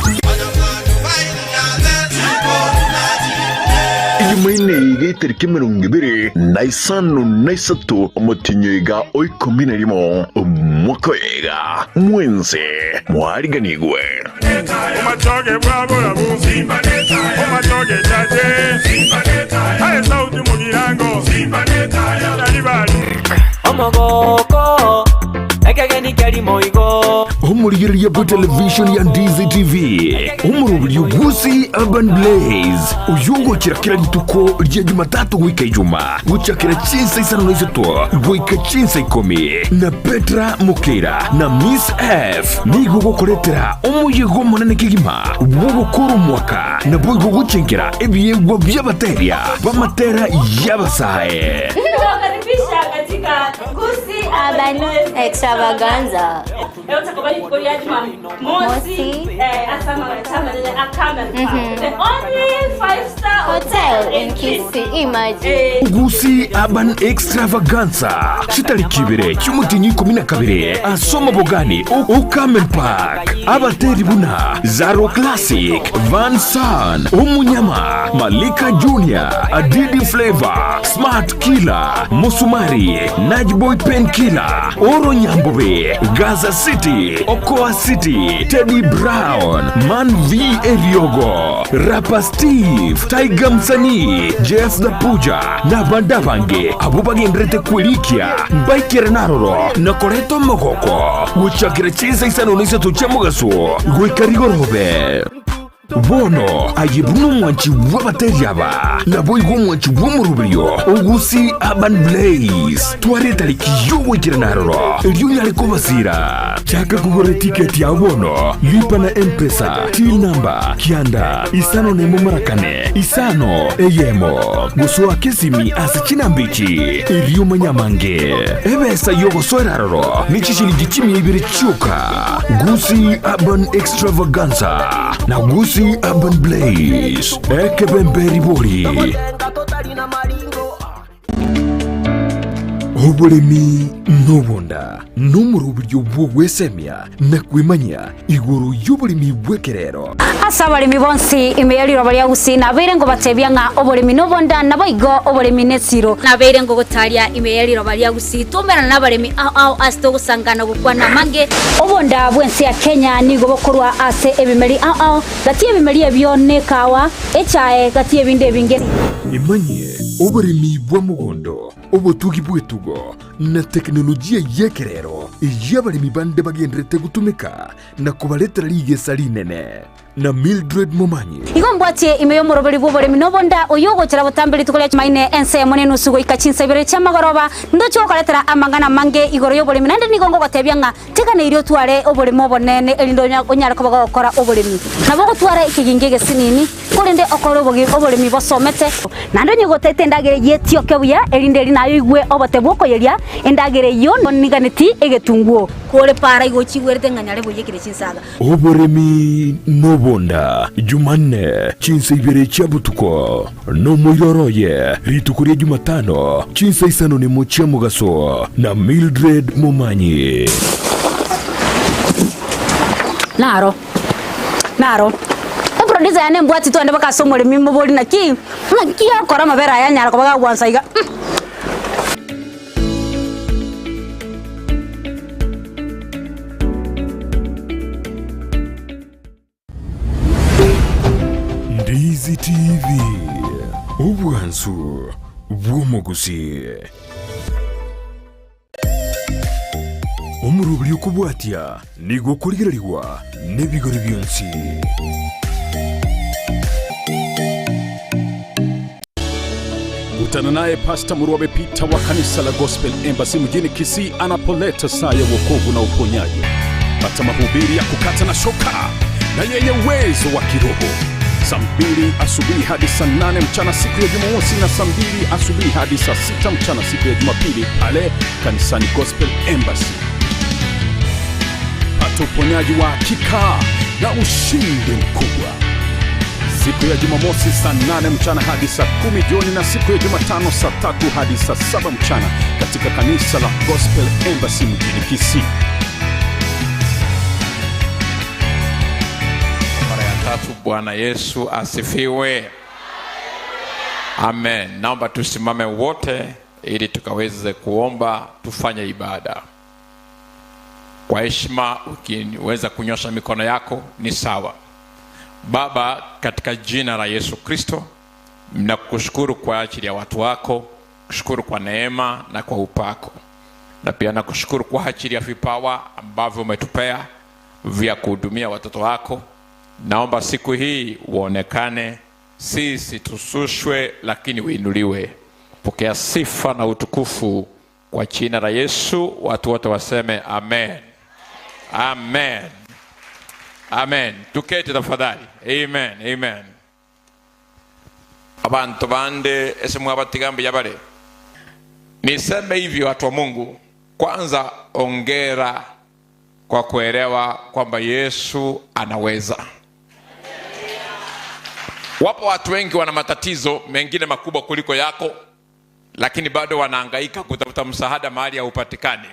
Ejumaine iga etariki 23 omotienyi oiga o 11 omwaka oyo iga, mwensi mwariganigwe. Omachoge bw'aborabu, omachoge chache, aye sauti mugirango, Nyaribari. Omogoko, ekegeni keria moigo. Omorigereria bwe television ya Ndizi TV, omoroberio Gusii Urban Blaze, oyio ogochera kera rituko ria Jumatatu goika Ijuma, gochakera chinsa isano na isato goika chinsa ikomi, na Petra Mokeira na Miss F nigo gokoretera omoyega omonene kegima bw'ogokora omwaka naboigo gochenkera ebiegwa bi'abateria b'amatera y'abasae. Tunawakaribisha katika Gusii Urban Extravaganza. Leo tutakuwa rituko ria Jumamosi ase amagacho amanene a Camel Park. The only five-star Hotel in Kisii, imagine. Gusii Urban Extravaganza chitariki ibere chi'omotienyi 12 ase omobogani o Carmen Park. Abateri buna Zaro Classic, Van San, Omunyama, Malika Junior, Adidi Flavor, Smart Killer, Musumari, Najboy Pen Killer, Oro Nyambobe, Gaza City, Okoa City, Teddy Brown, Man V Eriogo, Rapper Steve, Tiger Msanii, Jeff the Puja, na abande abange abwo bagenderete kwerikia mbaikerane aroro na koreta omogoko gochakera chinsa isano na isato chia mogaso goika rigorobe. Bono aye buna omwanchi bw'abateri aba, naboigo omwanchi bw'omoroberio o Gusii Urban Blaze, twara etariki y'ogoikerana aroro, erio onyare kobasira. Chaka kogora etiketi yao bono, lipa na M-Pesa, till number, kianda, isano nemo mara kane, isano, eyemo. Gosoa kesimi ase chinamba echi, erio omanye amange. Ebesa y'ogosoera aroro ne chishilingi chimia ibere chioka. Gusii Urban Extravaganza na Gusii Urban Blaze ekebembe ribori. Oboremi nobonda nomoroberio bw'ogwesemia na kwemanyia igoro y'oboremi bw'ekerero. Ase abaremi bonsi ime ye riroba ria Gusii nabeire ngobatebia ng'a oboremi nobonda, naboigo oboremi nesiro. Nabeire ngogotaria ime ye riroba ria Gusii twaumerana nabaremi ao ao ase togosangana gokwana amange. Obonda bw'ense ya Kenya nigo bokorwa ase ebimeri ao ao, gati y'ebimeri ebio nekawa, echae, gati y'ebinde ebinge. Emanyie oboremi bwa mogondo. Obotugi bw'etugo na tekinolojia y'ekerero eyio abaremi bande bagenderete gotumeka na kobaretera rigesa rinene. Na Mildred Momanyi. Igo mbwatie ime y'omoroberi bw'oboremi na obonda, oyio ogochera botambe rituko ria Chumaine ense emo nenusu goika chinsa ibere chi'amagoroba, ndoche gokoretera amang'ana amange igoro y'oboremi, naende nigo ngogotebia ng'a teganeirie otware oboremo obonene erinde onyare koba gogokora oboremi. Nabo ogotwara ekegingi egesinini, korende okore oboremi bosomete. Naende onye gotaete endagera eyio etioke buya, erinde eri naye oigwe obote bw'okoyeria endagera eyio, niganeti egetunguo. Kore para igo ochigwerete ng'a nyare boiyekire chinsaga. Oboremi nobonda, Jumanne, chinsa ibere chia botuko, nomoiroro oye, rituko ria Jumatano, chinsa isano nemo chia mogaso, na Mildred Momanyi. Naro, naro. Eproducer yane embwati twende mpaka ase omoremi mobori naki, naki akora amabere aya anyara koba gagwansa iga. Ndizi TV, obwansu bw'omogusii. Omoroberi okobwatia nigo okorigererigwa n'ebigori bionsi. Kutana naye Pasta Murwabe Peter wa kanisa la Gospel Embassy mjini Kisii anapoleta saa ya wokovu na uponyaji. Pata mahubiri ya kukata na shoka na yenye uwezo wa kiroho saa mbili asubuhi hadi saa nane mchana siku ya Jumamosi na saa mbili asubuhi hadi saa sita mchana siku ya Jumapili pale kanisani Gospel Embassy. Pata uponyaji wa hakika na ushindi mkubwa siku ya Jumamosi saa 8 mchana hadi saa kumi jioni na siku ya Jumatano saa tatu hadi saa saba mchana katika kanisa la Gospel Embassy mjini Kisii. Mara ya tatu, Bwana Yesu asifiwe. Amen. Naomba tusimame wote ili tukaweze kuomba, tufanye ibada kwa heshima. Ukiweza kunyosha mikono yako ni sawa. Baba, katika jina la Yesu Kristo, nakushukuru kwa ajili ya watu wako, kushukuru kwa neema na kwa upako, na pia nakushukuru kwa ajili ya vipawa ambavyo umetupea vya kuhudumia watoto wako. Naomba siku hii uonekane, sisi tusushwe, lakini uinuliwe. Pokea sifa na utukufu kwa jina la Yesu. Watu wote waseme amen, amen, amen. Tuketi tafadhali. Amen, amen. Abantu bande ese mwabatiga mbuya bare. Niseme hivi watu wa Mungu, kwanza ongera kwa kuelewa kwamba Yesu anaweza. Wapo watu wengi wana matatizo mengine makubwa kuliko yako, lakini bado wanahangaika kutafuta msaada mahali haupatikani.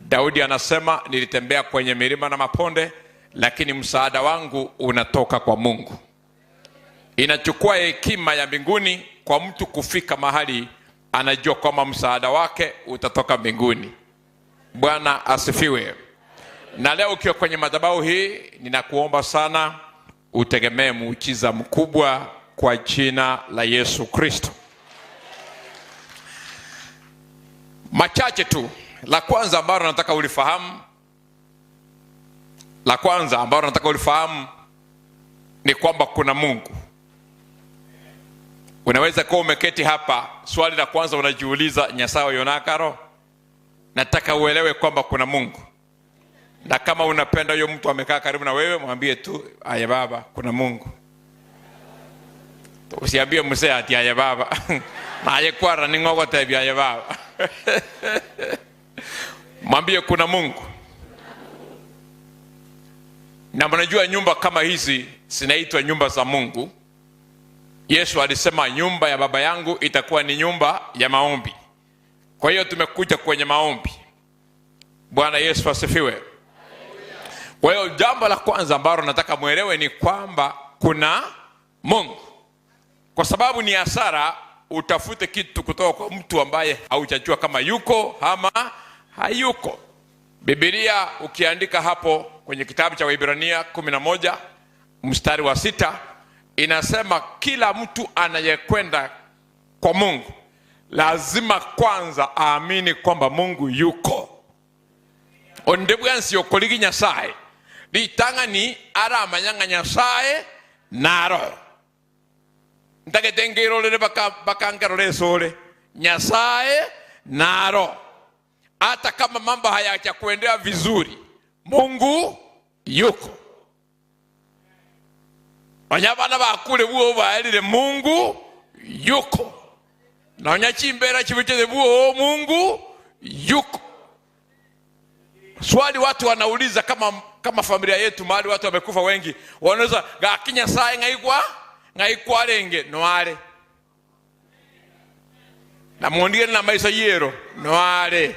Daudi anasema nilitembea kwenye milima na maponde, lakini msaada wangu unatoka kwa Mungu. Inachukua hekima ya mbinguni kwa mtu kufika mahali anajua kwamba msaada wake utatoka mbinguni. Bwana asifiwe. Na leo ukiwa kwenye madhabahu hii, ninakuomba sana utegemee muujiza mkubwa kwa jina la Yesu Kristo. Machache tu. La kwanza ambalo nataka ulifahamu, la kwanza ambalo nataka ulifahamu ni kwamba kuna Mungu. Unaweza kuwa umeketi hapa, swali la kwanza unajiuliza, Nyasaye yonakaro? Nataka uelewe kwamba kuna Mungu, na kama unapenda huyo mtu amekaa karibu na wewe, mwambie tu aye baba, kuna Mungu. Usiambie mzee ati aye baba naye kwara ning'ogotebia aye baba mwambie kuna Mungu. Na mnajua nyumba kama hizi zinaitwa nyumba za Mungu. Yesu alisema nyumba ya baba yangu itakuwa ni nyumba ya maombi. Kwa hiyo tumekuja kwenye maombi. Bwana Yesu asifiwe. Kwa hiyo jambo la kwanza ambalo nataka mwelewe ni kwamba kuna Mungu, kwa sababu ni hasara utafute kitu kutoka kwa mtu ambaye haujajua kama yuko ama hayuko. Biblia ukiandika hapo kwenye kitabu cha Waebrania 11 mstari wa 6 inasema kila mtu anayekwenda kwa Mungu Lazima kwanza aamini kwamba Mungu yuko. Onde bwensi okorigia Nyasae, ritang'ani aramanye ng'a Nyasae naro. Ntagete nkerorere baka baka nkerore esore. Nyasae naro. Hata kama mambo hayajakuendea vizuri, Mungu yuko. Nonya abana bakure bwogo baerire, Mungu yuko. Nonya chimbera chibuchete bwogo, Mungu yuko. Swali watu wanauliza kama, kama familia yetu mahali watu wamekufa wengi, wanauliza gaki Nyasaye ng'aikwa ng'aikwarenge noare na mundige na maisha yero noare.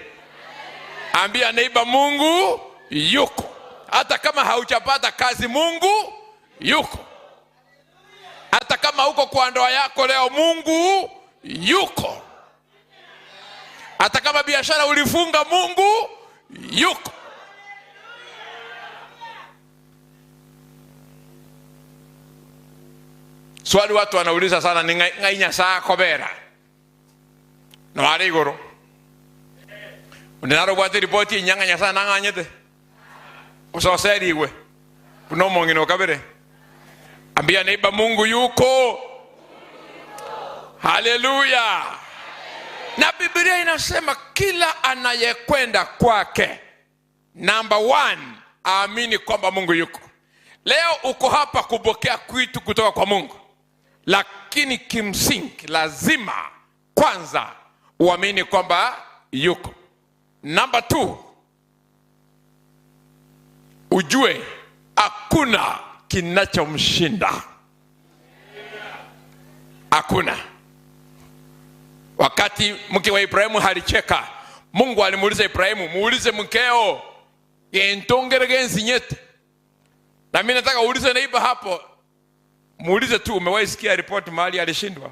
Ambia neiba, Mungu yuko. Hata kama haujapata kazi, Mungu yuko. Hata kama uko kwa ndoa yako leo, Mungu yuko. Hata kama biashara ulifunga, Mungu yuko. Swali watu wanauliza sana ni ng'ai Nyasaye akobera noare igoro onde naro obwate ripoti enyia ng'a Nyasaye nang'anyete ososerigwe buna omong'ina okabere ambia neighbor Mungu yuko. Haleluya! Na Biblia inasema kila anayekwenda kwake, number one, aamini kwamba Mungu yuko. Leo uko hapa kupokea kitu kutoka kwa Mungu, lakini kimsingi lazima kwanza uamini kwamba yuko. Number two, ujue hakuna kinachomshinda, hakuna. Wakati mke wa Ibrahimu alicheka, Mungu alimuuliza Ibrahimu, muulize mkeo gentongere gensinyete. Na mimi nataka uulize neighbor hapo, muulize tu, umewahi sikia ripoti mahali alishindwa?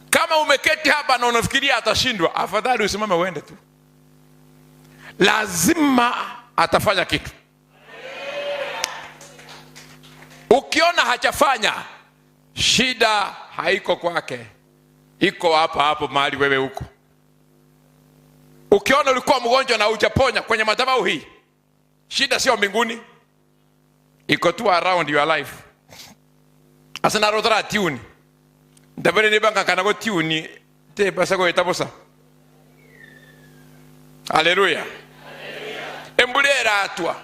Kama umeketi hapa na unafikiria atashindwa, afadhali usimame uende tu. Lazima atafanya kitu. Ukiona hajafanya, shida haiko kwake, iko hapa hapo mahali wewe uko. Ukiona ulikuwa mgonjwa na hujaponya kwenye madhabahu hii, shida sio mbinguni, iko tu around your life. Ase narotara tune ndabere nibanga kana go tune te basa go etabosa. Haleluya. Embura eratwa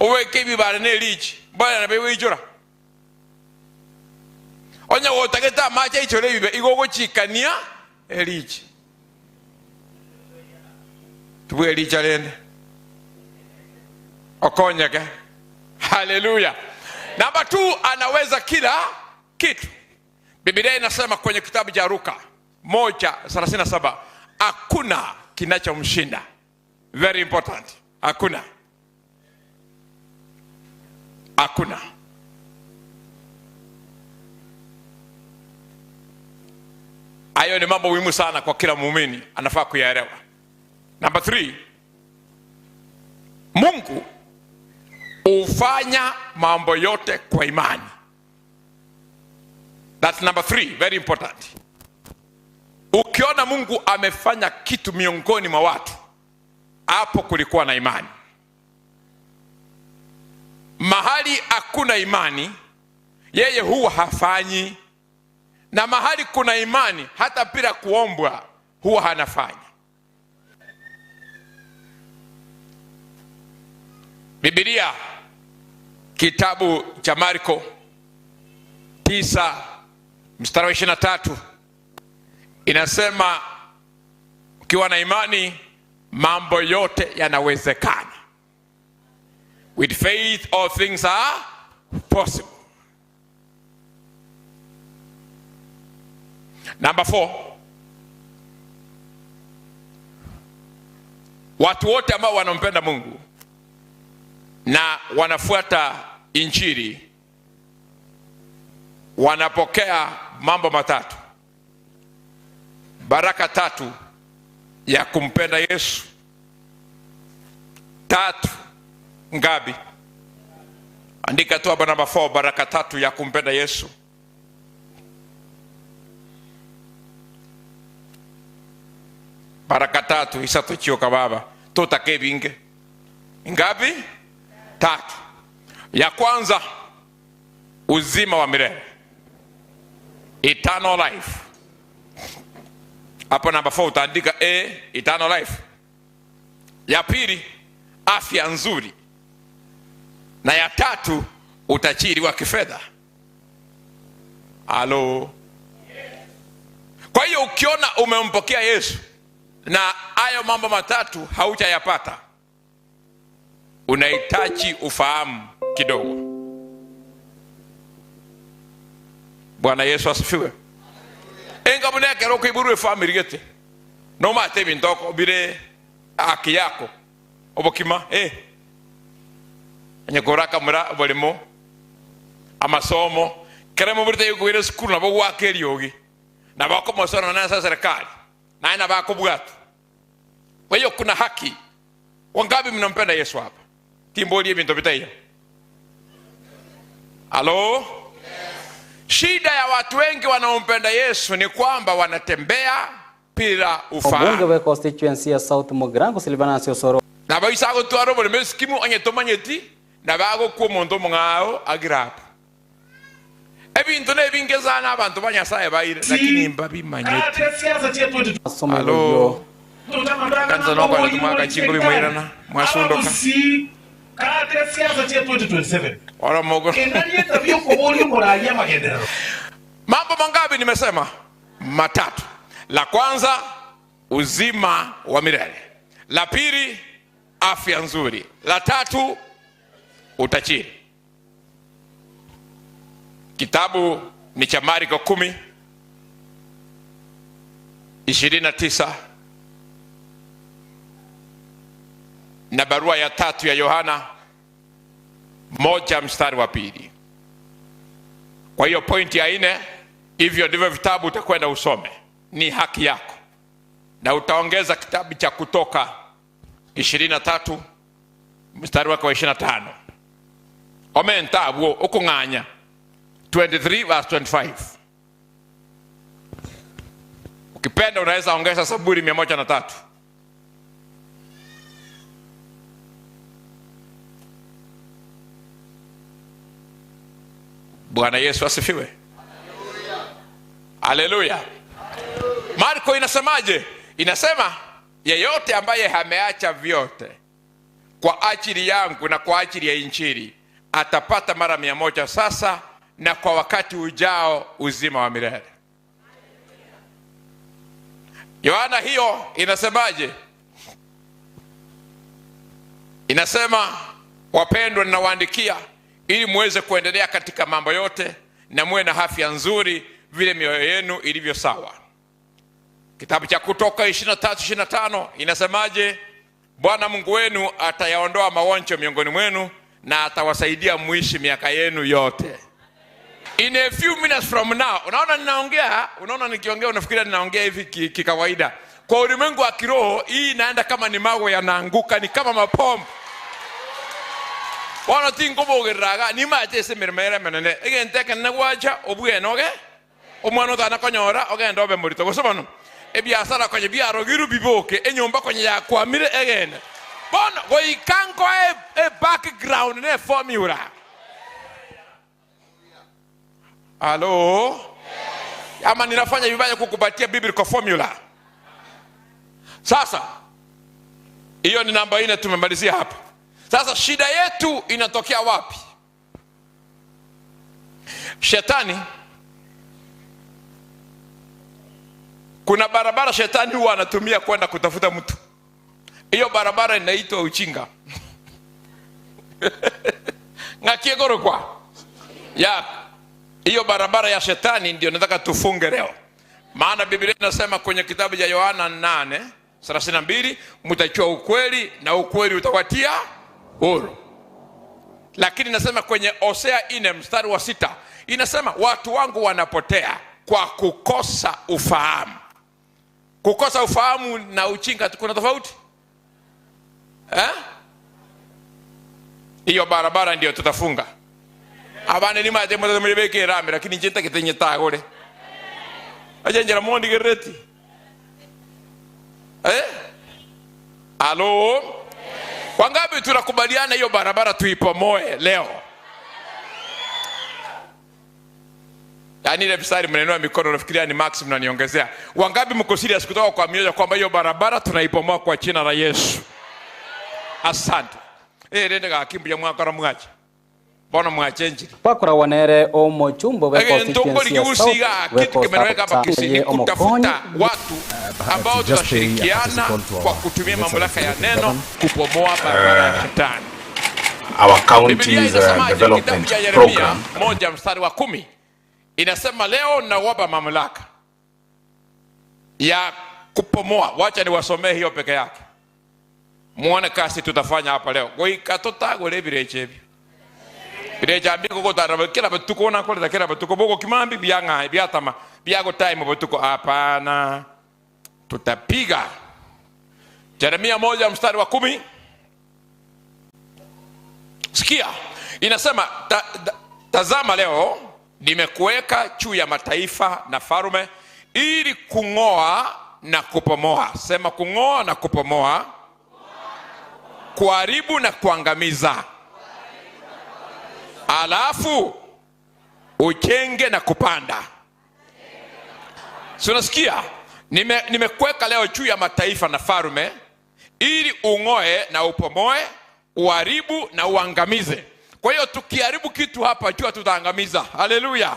oweke ebibare na erichi mbora nabe goichora onye gotagete amache aichore ebibe igo ogochikania erichi tubwe ericha rende okonyeke. Haleluya. Namba 2, anaweza kila kitu. Biblia inasema kwenye kitabu cha Luka 1:37 hakuna kinachomshinda. Very important. Hakuna. Hakuna. Hayo ni mambo muhimu sana kwa kila muumini, anafaa kuyaelewa. Number 3, Mungu hufanya mambo yote kwa imani. That's number 3, very important. Ukiona Mungu amefanya kitu miongoni mwa watu, hapo kulikuwa na imani. Mahali hakuna imani, yeye huwa hafanyi. Na mahali kuna imani, hata bila kuombwa huwa hanafanya. Biblia kitabu cha Marko 9 mstari wa 23 inasema ukiwa na imani mambo yote yanawezekana. With faith all things are possible. Number 4, watu wote ambao wanampenda Mungu na wanafuata Injili wanapokea mambo matatu, baraka tatu ya kumpenda Yesu. Tatu ngapi? Andika tu hapa namba 4, baraka tatu ya kumpenda Yesu. Baraka tatu isato chioka baba totaka ebinge. Ngapi? Tatu. Ya kwanza uzima wa milele. Eternal life. Hapo namba 4 utaandika A, eternal life. Ya pili afya nzuri, na ya tatu utajiri wa kifedha. Halo. Kwa hiyo ukiona umempokea Yesu na hayo mambo matatu haujayapata, unahitaji ufahamu kidogo. Bwana Yesu asifiwe. Enga buna ekero okoiborwa efamiri gete nomate ebinto oko bire haki yako obokima eh. Onye kore akamura oboremo amasomo kere moborete yokoira esukuru nabo gwaka eriogi nabo okomosona nonye ase eserikali naye nabo akobwata. Kwa hiyo kuna haki. Wangapi mnampenda Yesu hapa? Timbori ebinto bitaiyo. Halo? Shida ya watu wengi wanaompenda Yesu ni kwamba wanatembea bila Obunge ufahamu. bwe constituency ya South Mugirango Silvanus Osoro Nabaisa gotwara oboremo esikimu onye tomanyeti nabo agokwa omonto omong'ao agire apo. Ebinto nebinge sana abanto ba Nyasaye baire lakini mbabimanyeti. Halo? Kanisa nokwenda tumwaka chingo bimoirana mwasundoka. Oro mogo. Mambo mangapi nimesema? Matatu. La kwanza uzima wa milele, la pili afya nzuri, la tatu utajiri. Kitabu ni cha Marko 10:29 na barua ya tatu ya Yohana 1 mstari wa 2. Kwa hiyo pointi ya 4, hivyo ndivyo vitabu utakwenda usome, ni haki yako. Na utaongeza kitabu cha Kutoka 23 mstari wake wa 25. Omenta abwo okong'anya 23 verse 25. Ukipenda unaweza ongeza Zaburi 103. Bwana Yesu asifiwe. Haleluya. Marko inasemaje? Inasema yeyote ambaye ameacha vyote kwa ajili yangu na kwa ajili ya Injili atapata mara 100 sasa na kwa wakati ujao uzima wa milele. Yohana hiyo inasemaje? Inasema, wapendwa, ninawaandikia ili muweze kuendelea katika mambo yote na muwe na afya nzuri vile mioyo yenu ilivyo sawa. Kitabu cha Kutoka 23:25 inasemaje? Bwana Mungu wenu atayaondoa magonjwa miongoni mwenu na atawasaidia muishi miaka yenu yote. In a few minutes from now, unaona ninaongea, unaona nikiongea unafikiria ninaongea hivi kikawaida. Kwa ulimwengu wa kiroho hii inaenda kama ni mawe yanaanguka, ni kama mapombo. Bono tinkobogereraga, nimache ase emeremo ere emenene. Egento ekenene gwacha, obwene oge, omwana otana konyora, ogende obe morito. Gose bono, ebiasara konye biarogiru biboke, enyomba konye yakwamire egende. Bono, goika nkoe e background ne formula. Halo? Ama ninafanya vibaya kukupatia biblical formula? Sasa, hiyo ni namba 4 tumemalizia hapa. Sasa shida yetu inatokea wapi? Shetani, kuna barabara shetani huwa anatumia kwenda kutafuta mtu. Hiyo barabara inaitwa uchinga. Ngakiegoro kwa. Ya, hiyo barabara ya shetani ndio nataka tufunge leo. Maana Biblia inasema kwenye kitabu cha Yohana 8:32, mtajua ukweli na ukweli utawatia huru. Lakini inasema kwenye Hosea 4 mstari wa 6, inasema watu wangu wanapotea kwa kukosa ufahamu. Kukosa ufahamu na uchinga kuna tofauti? Hiyo barabara ndio tutafunga. Abane ni mate mwe mwe beke rame lakini njeta kitenye tagore. Aje njera mondi gereti. Eh? Halo? Wangapi tunakubaliana hiyo barabara tuipomoe leo? Yaani ile mstari mnainua mikono nafikiria ni max mnaniongezea. Wangapi mko serious kutoka kwa mioyo kwamba hiyo barabara tunaipomoa kwa jina la Yesu? Asante. Eh, rende gakimbuya mwakora mwache. Bono mwachenjire. Gwakoragwo nere omochumbe bwe Egento constituency ya South ngorigiusiga bwe kitu kimenoweka hapa Kisii ni Costa omokonyi kutafuta watu ambao just pay a courtesy tutashirikiana call to our kwa kutumia mamlaka ya Excellency neno kubomoa barabara ya shetani. Our Biblia county's inasemaje? Kitabu development cha Yeremia program 1 mstari wa 10 inasema leo nawapa mamlaka ya kupomoa. Wacha niwasomee hiyo peke yake, muone kazi tutafanya hapa leo. Goika totagore ebirecha ebio birecha mbi gogotara kila botuko nakorera kila botuko bogokima mbi byang'ae byatama byagotime botuko. Hapana, tutapiga. Yeremia 1 mstari wa 10. Sikia, inasema tazama leo nimekuweka juu ya mataifa na farume ili kung'oa na kupomoa. Sema kung'oa na kupomoa, kuharibu na kuangamiza, alafu uchenge na kupanda. Si unasikia? Nimekuweka leo juu ya mataifa na farume ili ung'oe na upomoe, uharibu na uangamize. Kwa hiyo tukiharibu kitu hapa jua tutaangamiza. Haleluya!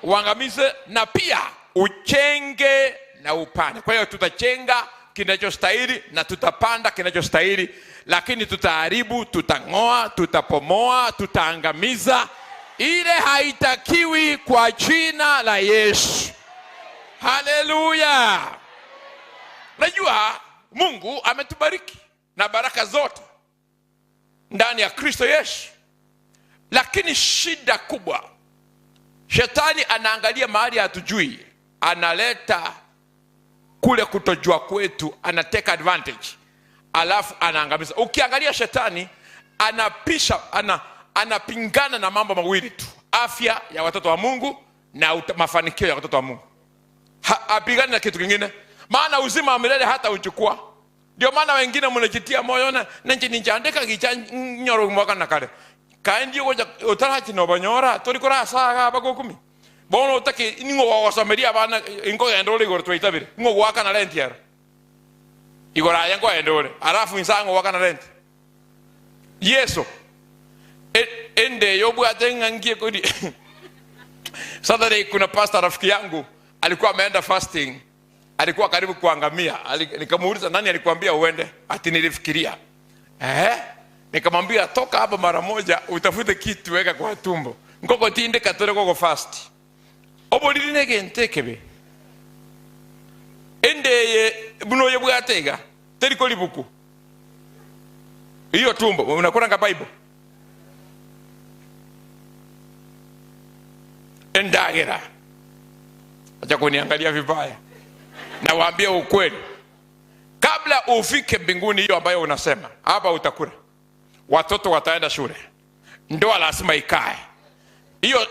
Uangamize na pia uchenge na upande. Kwa hiyo tutachenga kinachostahili na tutapanda kinachostahili, lakini tutaharibu, tutang'oa, tutapomoa, tutaangamiza ile haitakiwi kwa jina la Yesu. Haleluya! Unajua Mungu ametubariki na baraka zote ndani ya Kristo Yesu, lakini shida kubwa, shetani anaangalia mahali hatujui, analeta kule kutojua kwetu, ana take advantage, alafu anaangamiza. Ukiangalia shetani anapingana na mambo mawili tu, afya ya watoto wa Mungu na mafanikio ya watoto wa Mungu. Hapigani na kitu kingine, maana uzima wa milele hata uchukua. Ndio maana wengine mnajitia moyo na nje ninjandika gicha nyoro mwaka na kale. Kandi ugoja utarachi no banyora tori kora saga bagokumi. Bono utaki ningo wagosomeria abana ingo endore igoro twaitabire. Ningo gwaka na rent yaro. Igoro aya ngo endore. Alafu insango waka na rent. Yesu. Ende yobwate ngangie kodi. Saturday kuna pastor rafiki yangu alikuwa ameenda fasting. Alikuwa karibu kuangamia. Nikamuuliza nani alikuambia uende? Ati nilifikiria. Nikamwambia toka hapa mara moja utafute kitu weka kwa tumbo. Ngoko tinde katore koko fast. Oboliri nege ntekebe. Ende ye buno ye bwatega. Teriko libuku. Hiyo tumbo unakula nga Bible. Endagera. Acha kuniangalia vibaya. Nawaambia ukweli. Kabla ufike mbinguni hiyo ambayo unasema, hapa utakula. Watoto wataenda shule. Ndoa lazima ikae.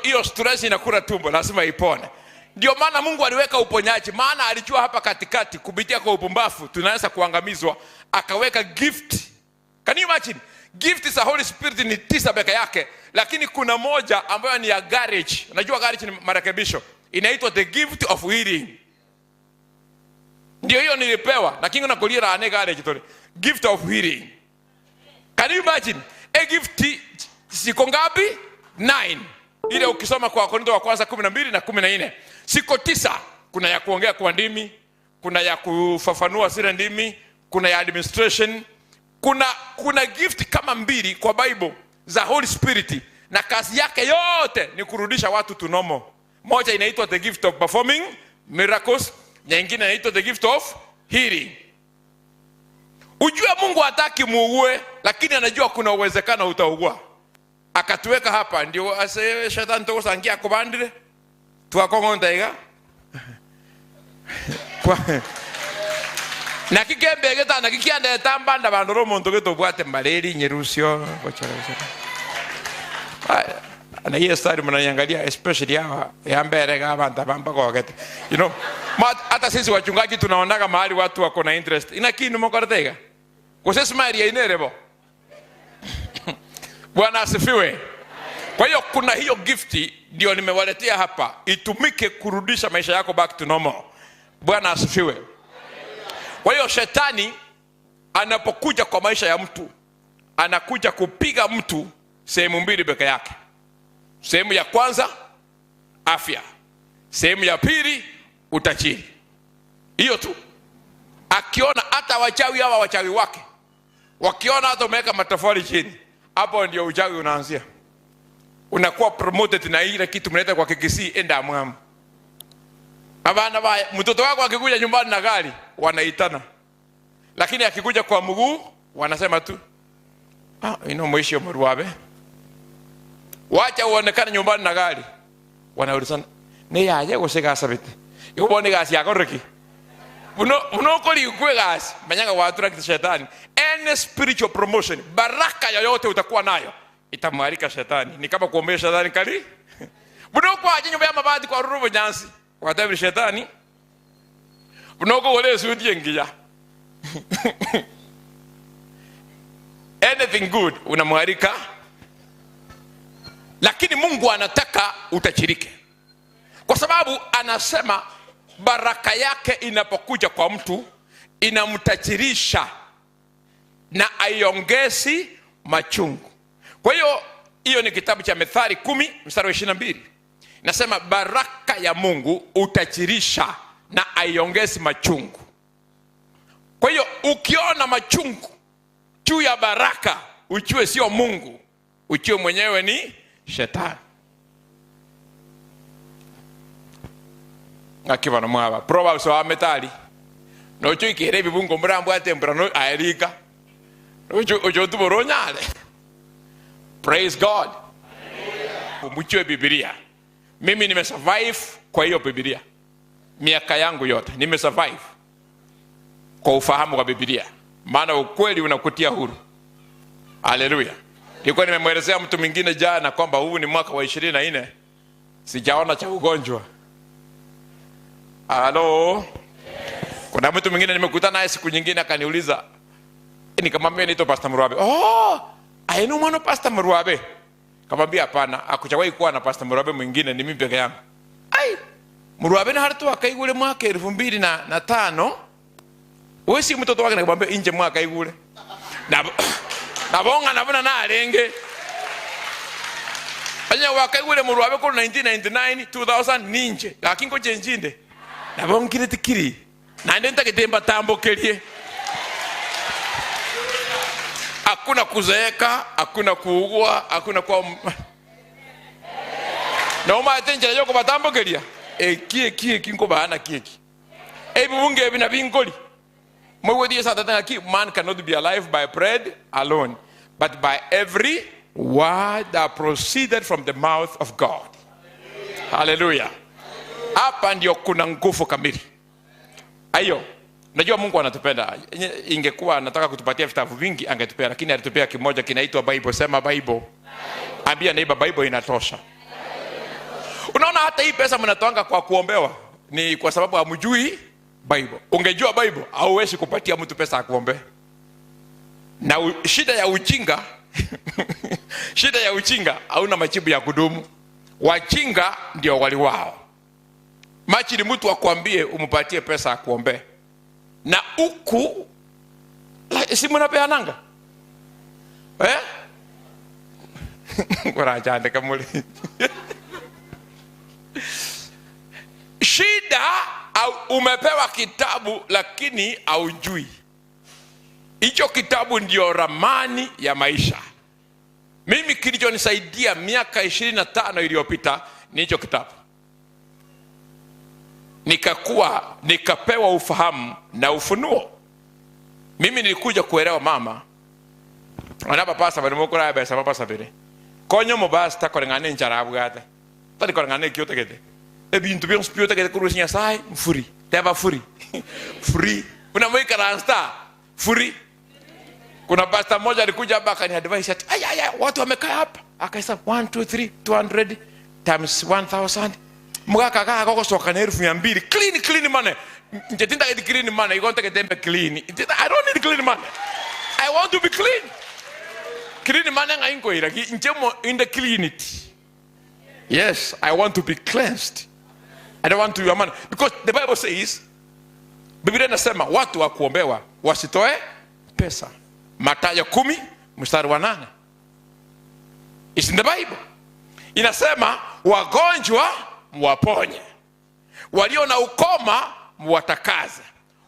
Hiyo stress inakula tumbo, lazima ipone. Ndio maana Mungu aliweka uponyaji, maana alijua hapa katikati kupitia kwa upumbavu tunaweza kuangamizwa, akaweka gift. Can you imagine? Gift za Holy Spirit ni 9 peke yake, lakini kuna moja ambayo ni ya garage. Unajua garage ni marekebisho. Inaitwa the gift of healing. Ndio hiyo nilipewa, lakini unakulia ane garage tole. Gift of healing. Can you imagine? A gift ziko ngapi? 9. Ile ukisoma kwa Wakorintho wa kwanza 12 na 14. Siko 9. Kuna ya kuongea kwa ndimi, kuna ya kufafanua zile ndimi, kuna ya administration, kuna gift kama 2 kwa Bible za Holy Spirit, na kazi yake yote ni kurudisha watu to normal. Moja inaitwa the gift of performing miracles, nyingine inaitwa the gift of healing. Ujue Mungu hataki muue, lakini anajua kuna uwezekano utaugua. Akatuweka hapa ndio ase shetani togosangia kubandire. Twakongonda iga. Kwa na kikembe geta na kikiande tambanda bandu ro muntu gitobwate maleri nyerusio gochora gochora. Na hiyo story mnaiangalia especially hawa ya mbere ga abantu bamba gogete. You know. Ma- Hata sisi wachungaji tunaonaga mahali watu wako na interest. Inaki inwe mokorete iga? Gose smile yaino ere bo? Bwana asifiwe. Kwa hiyo kuna hiyo gifti ndio nimewaletea hapa itumike kurudisha maisha yako back to normal. Bwana asifiwe. Kwa hiyo shetani anapokuja kwa maisha ya mtu anakuja kupiga mtu sehemu mbili peke yake. Sehemu ya kwanza afya, sehemu ya pili utajiri. Hiyo tu. Akiona hata wachawi hawa wachawi wake wakiona hata umeweka matofali chini, hapo ndio uchawi unaanzia. Unakuwa promoted na ile kitu mnaita kwa Kikisii enda mwamu. Abana ba mtoto wako akikuja nyumbani na gari wanaitana, lakini akikuja kwa mguu wanasema tu ah, ino mwishi mruabe. Wacha uonekane nyumbani na gari, wanaulizana ni yaje gusigasabite ikubona igasi yakoreki unokori gasi manyanga watura shetani. Any spiritual promotion, baraka yoyote utakuwa nayo itamwalika shetani. Ni kama kuombea shetani kali bunokwaje nyumba ya mabati kwa ruru bunyansi watabiri shetani bunoko wole suti engiya anything good unamwalika, lakini Mungu anataka utachirike, kwa sababu anasema baraka yake inapokuja kwa mtu inamtajirisha na aiongezi machungu. Kwa hiyo hiyo ni kitabu cha Methali 10 mstari wa 22, nasema baraka ya Mungu utajirisha na aiongezi machungu. Kwa hiyo ukiona machungu juu ya baraka, ujue sio Mungu, ujue mwenyewe ni shetani. Ng'aki bono mwaba Proverbs wa Methali nocho ikere ebibungo murambwate embura no aerika ocho ocho tubora onyare. Praise God. Mchue Biblia. Mimi nimesurvive kwa hiyo Biblia miaka yangu yote, nimesurvive kwa ufahamu wa Biblia, maana ukweli unakutia huru. Haleluya. Nilikuwa nimemwelezea mtu mwingine jana kwamba huu ni mwaka wa 24 sijaona cha ugonjwa. Halo. Kuna mtu mwingine nimekutana naye siku nyingine akaniuliza, nikamwambia naitwa Pastor Mruabe. Oh, ainu mwana Pastor Mruabe. Kamwambia hapana, hakujawahi kuwa na Pastor Mruabe mwingine, ni mimi peke yangu. Ai, Mruabe na haratu akaigure mwaka elfu mbili na tano. Wewe si mtoto wake, nikamwambia inje mwaka igure. Na nabonga nabona na arenge. Anya wakaigure Mruabe ko 1999 2000 ninje. Lakini ko chenjinde. Nabongire tikiri. Nande nitakitemba tambokerie. Hakuna kuzeeka, hakuna kuugua, hakuna kuwa na uma ate njira yo kubatambokeria. Eki eki eki nkobana kieki. Ebibunge ebi na bingoli. Mwe Yesu atatanga ki man cannot be alive by bread alone, but by every word that proceeded from the mouth of God. Hallelujah. Hapa ndio kuna nguvu kamili. Ayo, najua Mungu anatupenda. Ingekuwa anataka kutupatia vitabu vingi angetupea, lakini alitupea kimoja kinaitwa Bible. Sema Bible. Ambia neighbor Bible inatosha. Unaona hata hii pesa mnatoanga kwa kuombewa ni kwa sababu hamjui Bible. Ungejua Bible hauwezi kupatia mtu pesa akuombe. Na shida ya ujinga shida ya ujinga hauna majibu ya kudumu. Wajinga ndio waliwao. Machi ni mtu akwambie umpatie pesa akuombe. Na huku si mnapeananga? Eh? Kurachandika muli. Shida au umepewa kitabu lakini haujui. Hicho kitabu ndio ramani ya maisha. Mimi kilichonisaidia miaka 25 iliyopita ni hicho kitabu. Nikapewa ufahamu na ufunuo. Mimi nilikuja kuelewa mama. Anapa pasa bari mokora ya besa papa sabere. Konyo mo basta korengane nchara abwate. Tari korengane kyote kete. Ebintu byonsi byote kete kurusi Nyasaye free. Teba free. Free. Unamweka rasta free. Kuna pastor mmoja alikuja hapa akani advise ati ay ay ay watu wamekaa hapa. Akasema 1 2 3 200 times 1000. Mogaka gaga ogosoka na elfu mia mbili clean clean money. Inche tintageti clean money, igo ntagete mbe clean. I don't need clean money. I want to be clean. Clean money ng'ai nkoira ki? Inche mo inde cleaned. Yes, I want to be cleansed. I don't want to your money. Because the Bible says, Biblia inasema watu wa kuombewa wasitoe pesa. Mathayo kumi mstari wa nane. It's in the Bible. Inasema wagonjwa muwaponye, walio na ukoma muwatakaze,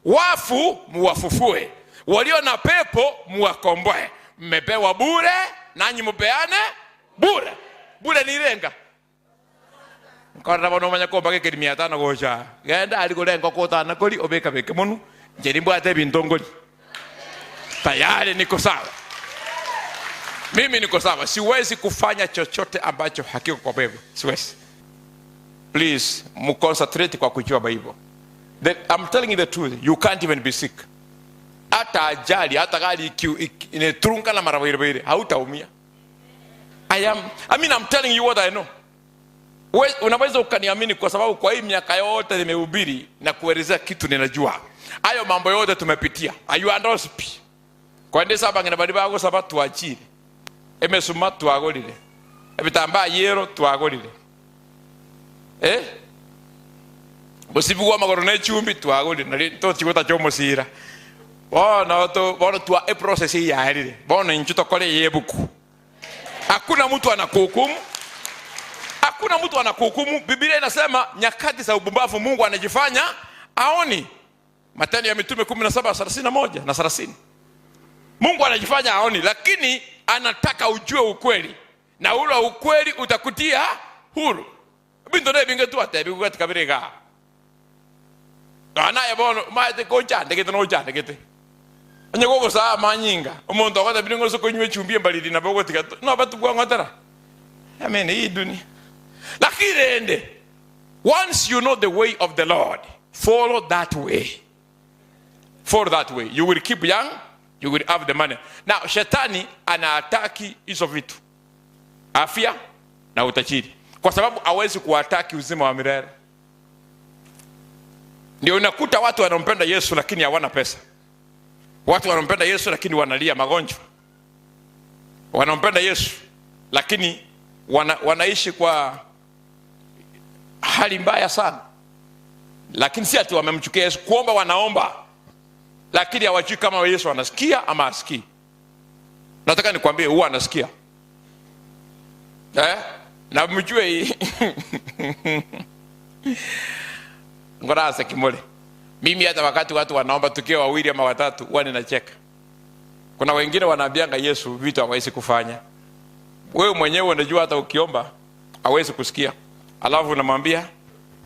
wafu muwafufue, walio na pepo muwakomboe. Mmepewa bure, nanyi mupeane bure. Bure ni renga nkorora bono omanye komba gekeri mia tano gocha genda ari korenga okotana kori obeka beke monu inche nimbwate ebinto nkori tayari niko sawa mimi niko sawa siwezi kufanya chochote ambacho hakiko kwa bible siwezi please mconcentrate kwa kujua bible The, I'm telling you the truth you can't even be sick hata ajali hata gari ineturunga na mara baire hautaumia I am, I mean, I'm telling you what I know. We, unaweza ukaniamini kwa sababu kwa hii miaka yote nimehubiri na kuelezea kitu ninajua. Hayo mambo yote tumepitia. Ayu andospi. Kwa ndisa bangina bali bago saba tuachire. Emesuma twagorire. Ebitambaa yero twagorire. Eh? Musibi gwa magoro ne chumbi twagorire na tochigota chomusira. Bono to bono twa e process yarire. Bono inchu tokore yebuku. Hakuna mtu anakuhukumu. Hakuna mtu anakuhukumu. Biblia inasema nyakati za ubumbavu Mungu anajifanya aoni. Matendo ya Mitume 17:31 na 30. Mungu anajifanya aoni, lakini anataka ujue ukweli, na ule ukweli utakutia huru. Bintu ne binge tu atebi kukatika birega. Anaye bono maete kochandegete nochandegete. Onye gogosaa manyinga omonto ogotebire ng'ose konywa echumbi embariri nabo ogotiga no batugwang'otera. I mean, hii dunia. Lakini rende, once you know the way of the Lord, follow that way. Follow that way. You will keep young, you will have the money. Now, shetani anaataki hizo vitu. Afya na utajiri. Kwa sababu hawezi kuataki uzima wa milele. Ndio unakuta watu wanampenda Yesu lakini hawana pesa. Watu wanampenda Yesu lakini wanalia magonjwa. Wanampenda Yesu lakini wana, wanaishi kwa hali mbaya sana, lakini si ati wamemchukia Yesu. Kuomba wanaomba, lakini hawajui kama Yesu anasikia ama asikii. Nataka nikwambie, huwa anasikia eh? na mjue hii ngorase kimole. Mimi hata wakati watu wanaomba tukiwa wawili ama watatu, huwa ninacheka. Kuna wengine wanaambianga Yesu vitu hawezi kufanya. Wewe mwenyewe unajua hata ukiomba hawezi kusikia, alafu unamwambia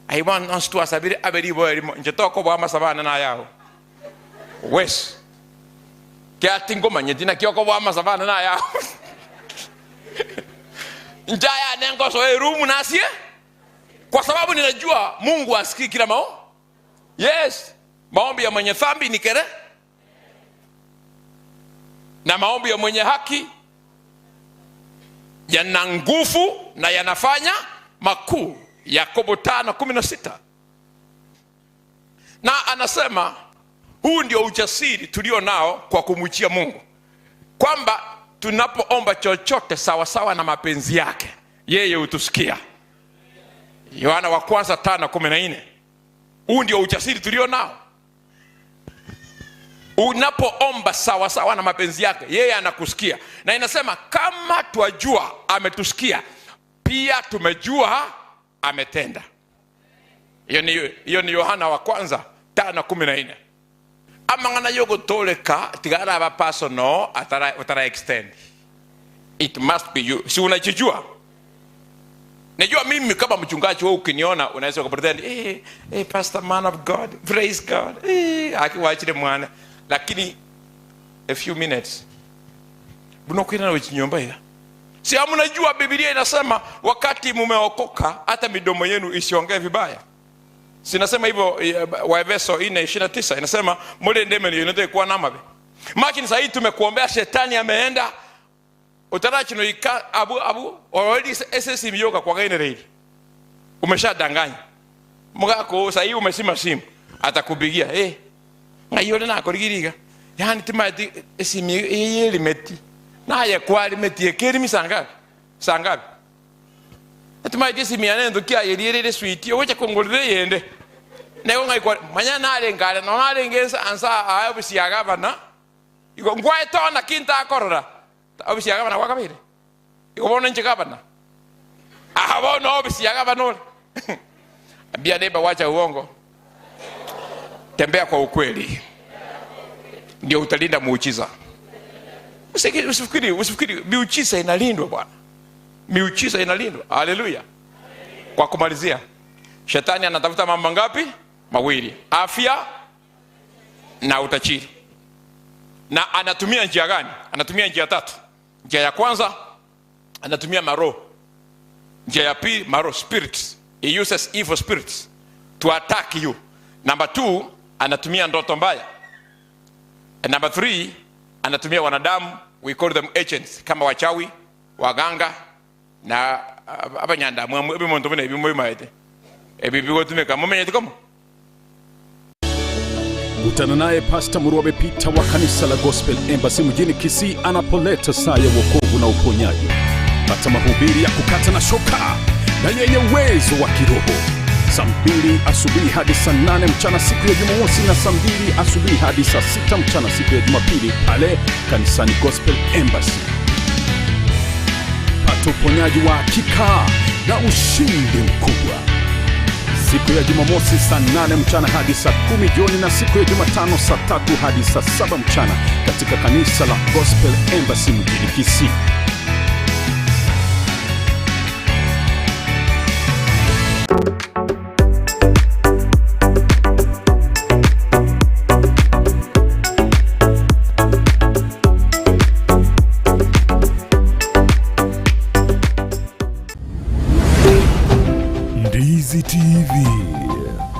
I want us to asabiri aberi boy limo nje toko bwa masabana na yao wes kia tingo manye tina kioko bwa masabana na yao njaya nengo so e room nasie kwa sababu ninajua Mungu asikii kila mao. Yes, maombi ya mwenye dhambi ni kere na maombi ya mwenye haki yana nguvu na yanafanya makuu. Yakobo 5:16. Na anasema huu ndio ujasiri tulio nao kwa kumchia Mungu, kwamba tunapoomba chochote sawasawa na mapenzi yake yeye hutusikia. Yohana wa kwanza 5:14. Huu ndio ujasiri tulio nao. Unapoomba sawa sawa na mapenzi yake yeye anakusikia. Na inasema kama twajua ametusikia, pia tumejua ametenda. Hiyo ni Yohana wa kwanza 5:14. Amang'ana yogotoleka tigara ba personal atara utara extend. It must be you. Si unajijua? Najua mimi kama mchungaji wewe ukiniona unaweza kupretend, pastor man of God, praise God. Akiwaachile mwana. Lakini a few minutes bunokwira na chinyomba ya. Si mnajua Biblia inasema wakati mumeokoka hata midomo yenu isiongee vibaya. Sinasema hivyo Waefeso 4:29 inasema mule ndeme ni yote kuwa namabe. Makini sasa tumekuombea shetani ameenda. Utarachino ika abu abu already SSC miyoka kwa gaine reili. Umeshadanganya. Omogaka oo sahii umesima simu atakupigia eh ng'ai ore nakorigirie iga yaani timanyeti esimi eye yerimeti naye kwarimeti ekerimi saa ngapi saa ngapi timanyeti esimi yane ntoki aye eria ere eswiti ogocha kongorera eyende nego ng'ai kware manya narenge are nonya narenge nsa nsa aa obisi ya gavana igo nkwaete oo naki ntakorora obisi ya gavana gwakabeire. Igo bono inche gavana. Aha bono ofisi ya gavana ore. Ambia neighbor wacha uongo. Tembea kwa ukweli. Ndio utalinda muujiza. Usifikiri, usifikiri miujiza inalindwa bwana. Miujiza inalindwa. Haleluya. Kwa kumalizia, shetani anatafuta mambo ngapi? Mawili. Afya na utajiri. Na anatumia njia gani? Anatumia njia tatu. Njia ya kwanza anatumia maroho. Njia ya pili maroho spirits. He uses evil spirits to attack you. Number 2 anatumia ndoto mbaya. And number 3 anatumia wanadamu, we call them agents, kama wachawi, waganga na abanyandamwamu ebimonto buna ebi moimaete ebi bigotumeka momenyete komo. Kutana naye Pasta Murwabe Peter wa kanisa la Gospel Embassy mjini Kisii anapoleta saa ya wokovu na uponyaji. Pata mahubiri ya kukata na shoka na yenye uwezo wa kiroho saa 2 asubuhi hadi saa 8 mchana siku ya Jumamosi na saa 2 asubuhi hadi saa 6 mchana siku ya Jumapili pale kanisani Gospel Embassy. Pata uponyaji wa hakika na ushindi mkubwa siku ya Jumamosi saa 8 mchana hadi saa 10 jioni na siku ya Jumatano saa 3 hadi saa 7 mchana katika kanisa la Gospel Embassy mjini Kisii. Ndizi TV,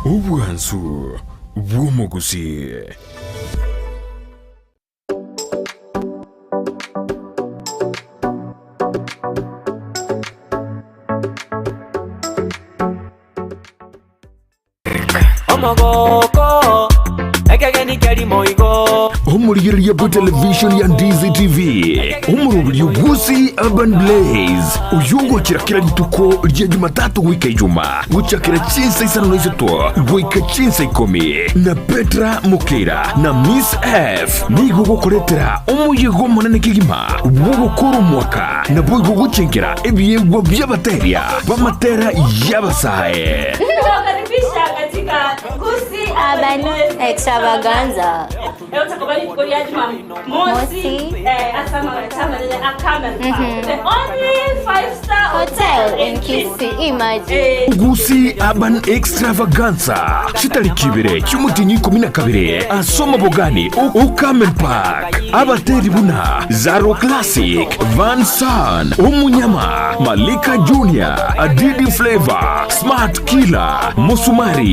obwansu bw'omogusii. Omogoko ekegeni keri moigo. Omorigereria bwe television ya Ndizi TV, omoroberio bw'Gusii Urban Blaze, oyio ogochera kera rituko ria Jumatatu goika Ijuma, gochakera chinsa isano na isato goika chinsa ikomi, na Petra Mokeira na Miss F nigo gokoretera omoyega omonene kegima bw'ogokora omwaka naboigo gochenkera ebiegwa bi'abateria b'amatera y'abasae. Tunawakaribisha katika Gusii Urban Extravaganza. Leo tutakuwa rituko ria Jumamosi ase amagacho amanene a Carmen Park. The only five-star Hotel in Kisii, imagine. Gusii Urban Extravaganza chitariki ibere chi'omotienyi ikomi na kabere ase omobogani o Carmen Park. Abateri buna Zaro Classic, Van San, Omunyama, Malika Junior, Adidi Flavor, Smart Killer, Musumari.